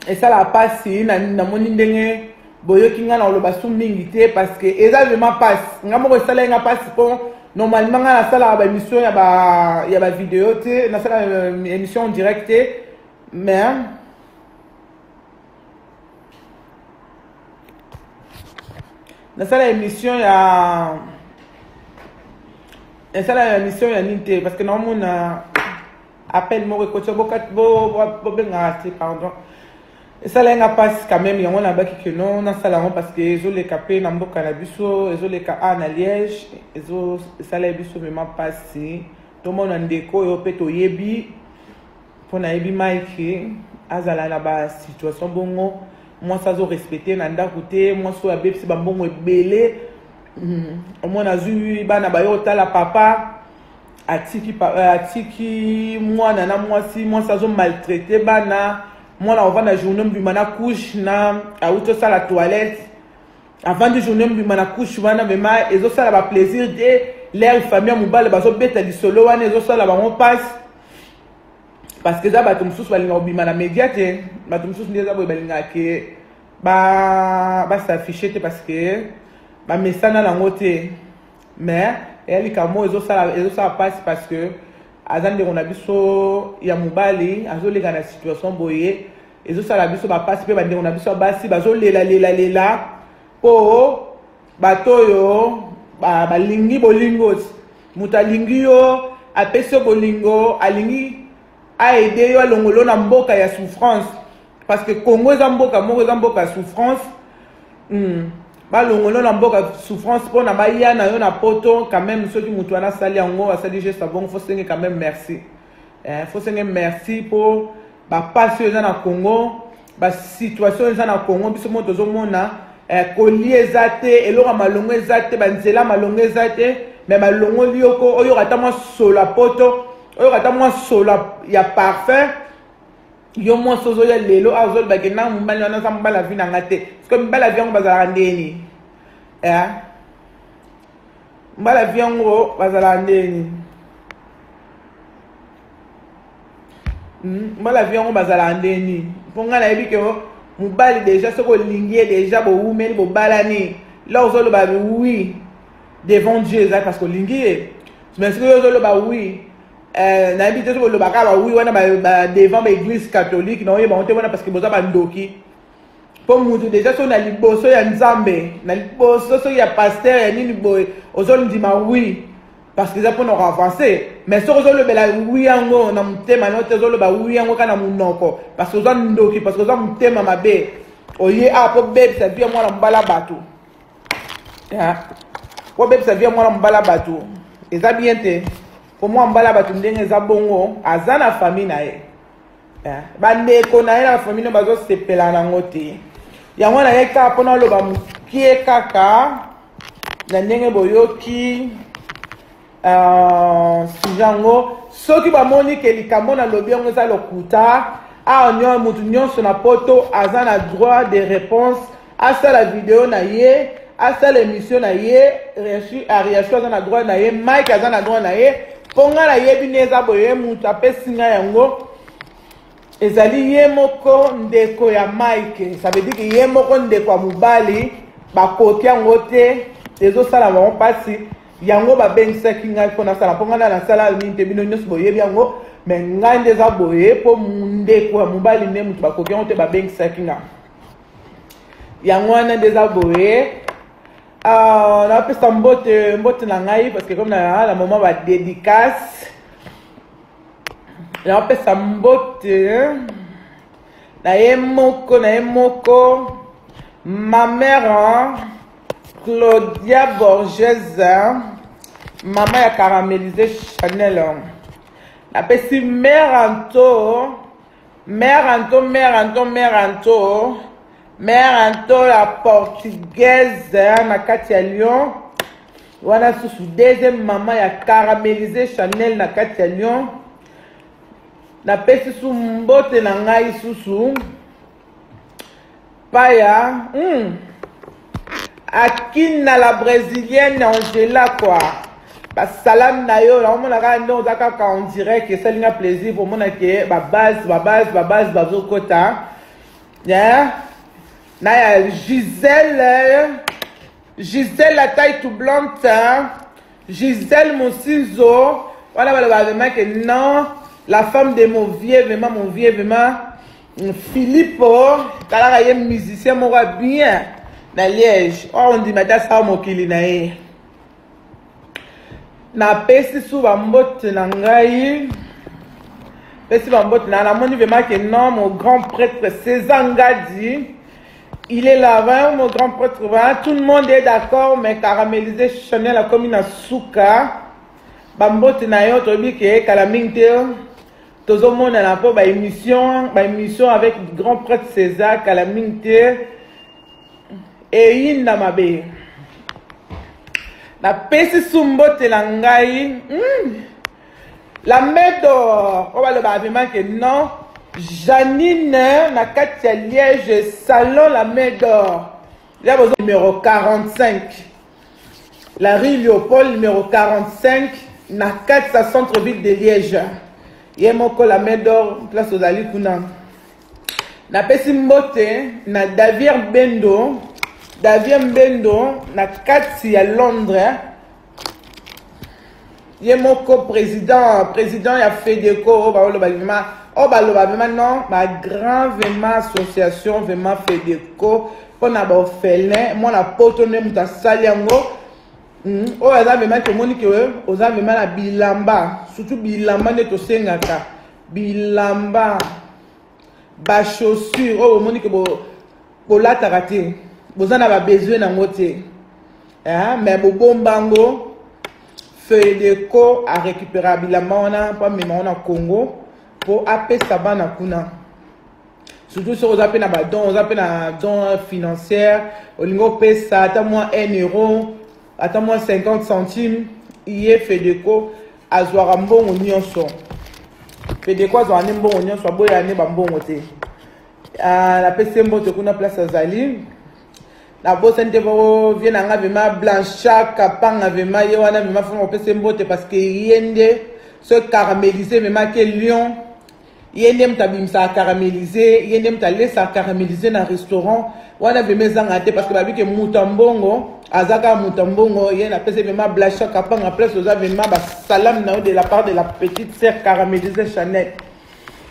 Esalaka pasi, namoni ndenge boyoki nga na koloba su mingi te, parce que eza vraiment pasi. Nga moko esalaki nga pasi po normalement nga nasalaka ba émission ya ba vidéo te, nasalaka émission en direct te, mais nasala émission ya, nasala émission ya nini te, parce que naomona appel moko ekoti, bobengaka te, pardon. Esalaki nga mpasi quand même, yango nabaki ke non, nasala yango, parce que ezoleka mpe na mboka na biso, ezoleka a na Liège, esalaki biso vraiment mpasi. Tomona ndeko oyo mpe toyebi, mpo nayebi Mike azala na ba situation bongo, mwasi azorespecte na ndako te, mwasi oyo abebisi bambongo ebele. Omona azwi bana baye otala papa, atiki mwana na mwasi, mwasi azo maltraite bana, mwana ovanda journée mobimba na couche, na awuti osala toilette, avandi journée mobimba na couche wana, vraiment ezosala ba plaisir te. L'air famille ya mobali bazobeta lisolo wana, ezosala bango mpasi, parce que eza bato mosusu balingaka kobima na média te, bato mosusu nde eza boye balingaka ke basaffiche te, parce que bamesana nango te. Mais eya likambo oyo ezosala mpasi, parce que aza ndeko na biso ya mobali, azoleka na situation boye, ezosala biso bapasi, mpe bandeko na biso ya basi bazolela lela lela, mpo bato oyo balingi bolingo, moto alingi yo, apesi yo bolingo, alingi aide yo, alongolo na mboka ya souffrance, parce que Congo eza mboka moko, eza mboka ya souffrance. Balongolo na mboka souffrance mpona baya na yo na poto. Quand même soki moto wana asali yango, asali geste bongo, faut senge quand même merci, faut senge merci, mpo bapasi oyo eza na Congo, basituation eza na Congo, biso moko tozomona, kolia eza te, eloko ya malongo eza te, banzela malongo eza te, me balongoli yoko oyoka ata mwa solo ya poto, oyoka ata mwa solo ya parfum. Yo mwasi ozoya lelo awa, ozolobake na mobali wana aza mobali avi na nga te, parce que mibali avi yango bazalaka ndeni, mobali avi yango bazalaka ndeni, mobali avi yango bazalaka ndeni? Mpo ngai nayebi ke mobali déjà soki olingi ye déjà, bowumeli, bobalani, la ozoloba oui devant Dieu, eza parce que olingi ye. Mais soki ozoloba oui, nayebi te soki olobaka ba oui wana devant baéglise catholique, na oyeba ngo te wana, parce que boza bandoki. Mpo mutu déjà soki na liboso ya Nzambe, na liboso soki ya pasteur ya nini boye, ozondima oui, parce que eza mpona koavance. Mais soki ozolobela oui yango na motema no te, ozoloba oui yango kaka na monoko, parce que oza ndoki, parce que oza motema mabe, oye awa mpo bebisa vie ya mwana mobala bato, mpo bebisa vie ya mwana mobala bato, eza bien te. Po mwana mobala bato ndenge eza bongo, aza na famille na ye. Eh, bandeko na ye na bafamille bazosepela nango te. Yango nayaki kaka mpona aloba mokie kaka na ndenge boyoki sujet yango. Soki bamoni ke likambo nalobi yango eza lokuta, awa motu nyonso na poto aza na droit de réponse, asala video na ye, asala émission na ye, Ariachu aza na droit na ye, Mike aza na droit na ye, mpo ngai nayebi nde eza boye. Moto apesi ngai yango ezali ye moko ndeko ya Mike, ça veut dire que ye moko ndeko ya mobali bakoki yango te, ezosala bango mpasi. Yango babengisaki ngai mpo nasala, mpo ngai na nasala nini te, bino nyonso boyebi yango. Me ngai nde eza boye, mpo ndeko ya mobali nde moto bakoki yango te, babengisaki ngai. Yango wana nde eza boye. Napesa mbote, mbote na ngai, parce que comme na moment ba dédicace, napesa mbote na ye moko, na ye moko ma mère, hein, Claudia Borges, mama ya Caramélisé Chanel. Napesi mère Anto, mère Anto, mère Anto, mère Anto, mère Anto la portugaise na kati ya Lyon. Wana susu deuxième mama ya Caramélisé Chanel na kati ya Lyon. Napesi su mbote na ngai susu paya Akina la brésilienne Angela quoi. Basalam na yo, naomona kaka nde oza kaka en direct, esali nga plaisir komona ke babase, babase, babase bazokota. Yeah. Na ya Gisèle, Gisèle la taille tout blonde, Gisèle Mosinzo, wana baloba vraiment que non, la femme de mon vieux, vraiment mon vieux, vraiment Philippe, talaka ye musicien moko bien na Liège. Oyo ondima te asala mokili na ye. Napesi su bambote na ngai, pesi bambote na namoni vraiment que non, mon grand prêtre César Ngadi, il est là, hein, mon grand prêtre, hein, tout le monde est d'accord, mais Caramélisé Chanel akomi na suka. Bambote na yo, toyebi ke kala mingi te tozomonana mpo baémission, baémission avec grand prêtre César, kala mingi te eyinda mabe. Napesi su mbote na ngai la main d'or, oyo balobaka vraiment que non, Janine na kati ya Liège, salon la main d'or ya bozo numéro 45, la rue Léopold numéro 45 na kati ya centre ville de Liège. Ye moko la main d'or, place ozali kuna. Napesi mbote na Davier Bendo, Davier Mbendo na kati ya Londres, ye moko président, président ya Fedeco, oyo baloba vraiment, oyo baloba vraiment non, ba grand vraiment association vraiment Fedeco mpona baorphelin. Mwana poto nde moto asali yango. Oyo aza vraiment, tomoni ke oza vraiment na bilamba, surtout bilamba nde tosengaka, bilamba, bachaussure oyo bomoni ke bolataka te, boza na babesoin nango te, mais bobomba yango. Fedeco arécupéra bilamba wana mpo amema ngo na Congo mpo apesa bana kuna. Surtout soki oza mpe na badon, oza mpe na don financière, olingi opesa ata mwa 1 euro, ata mwa 50 centime, ye Fedeco azwaka mbongo nyonso. Fedeco azwaka nde mbongo nyonso, aboyaka nde bambongo te. Napesi ye mbote kuna place azali. Nabosani te po vie na nga vraiment Blanchard Kapanga, vraiment ye wana vraiment fona kopesa ye mbote, parce que ye nde so caramélisé vraiment ke Lion, ye nde moto abimisaka caramélisé, ye nde moto alesaka caramélisé na restaurant wana vraiment ezanga te, parce que babi ke moto ya mbongo aza kaka moto ya mbongo. Ye napesi vraiment, Blanchard Kapanga, place oza, vraiment basalam na yo de la part de la petite sœur Caramélisé Chanel,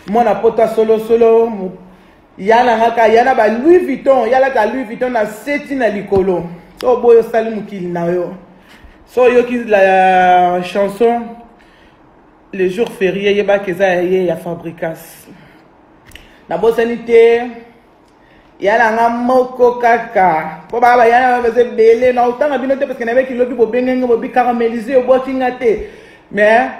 mwana pota solosolo. Ya na nga kaka ya na ba Louis Vuitton, ya lata Louis Vuitton na seti na likolo. So oboyi, osali mokili na yo. So oyoki la chanson le jour férié, yebaka eza ya ye ya Fabricas. Nabosani te ya na nga moko kaka mpo baa baya na baza ebele na otanga bino te, parce que nayebaki lobi bobengenge bobi caramélisé, obwaki nga te. Mais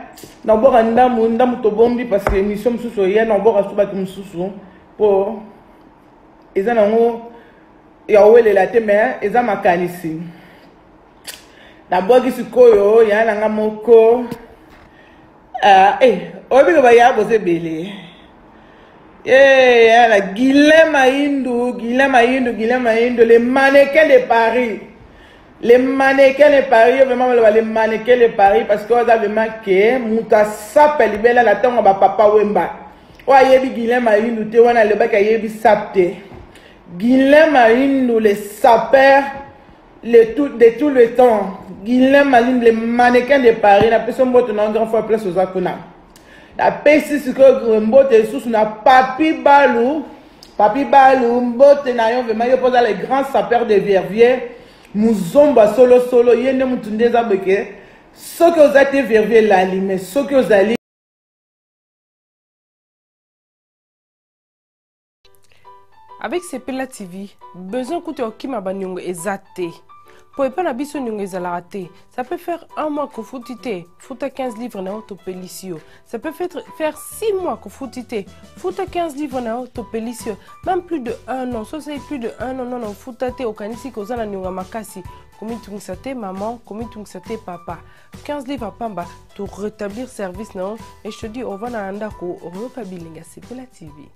naboka ndambu ndambu tobombi parce que émission mosusu oye naboka so bato mosusu mpo eza nango ya owelela te, mais eza makanisi. Nabwaki sikoyo ya na nga moko. Oyebi ke baya boza ebele. Eh, la Guylain Maïndou, Guylain Maïndou, Guylain Maïndou, les mannequins de Paris. Les mannequins de Paris, vraiment, les mannequins de Paris, parce que vous avez vraiment que muta sape libela la tonga ba papa Wemba. Oyo ayebi Guylain Maïndou te, wana alobaki ayebi sape te. Guylain Maïndou, les sapeurs le tout, de tout le temps. Guylain Maïndou, les mannequins de Paris, napesi mbote na grand fois place oza kuna. Napesi sikoyo mbote lisusu na Papi Balu. Papi Balu, mbote na yo vraiment, yo mpo oza le grand sapeur de Verviers, muzomba solosolo. Ye nde mutu nde eza boke, soki oza te, Verviers elali, mais soki ozali. Avec Sepela TV, besoin kutu ya kokima baniongo eza te, po epai na biso niongo ezalaka te. Ça peut faire un mois kofuti te, futa 15 livres na yo, topelisi yo. Ça peut faire 6 mois kofuti te, futa 15 livres na yo, topelisi yo. Même plus de un an, so osali plus de un an nono ofuta te, okanisi koza na niongo ya makasi, komitungisa te maman, komitungisa te papa. 15 livres pamba, to rétablir service na yo. Et je te dis, ovanda na ndako, oyoka bilinga Sepela TV.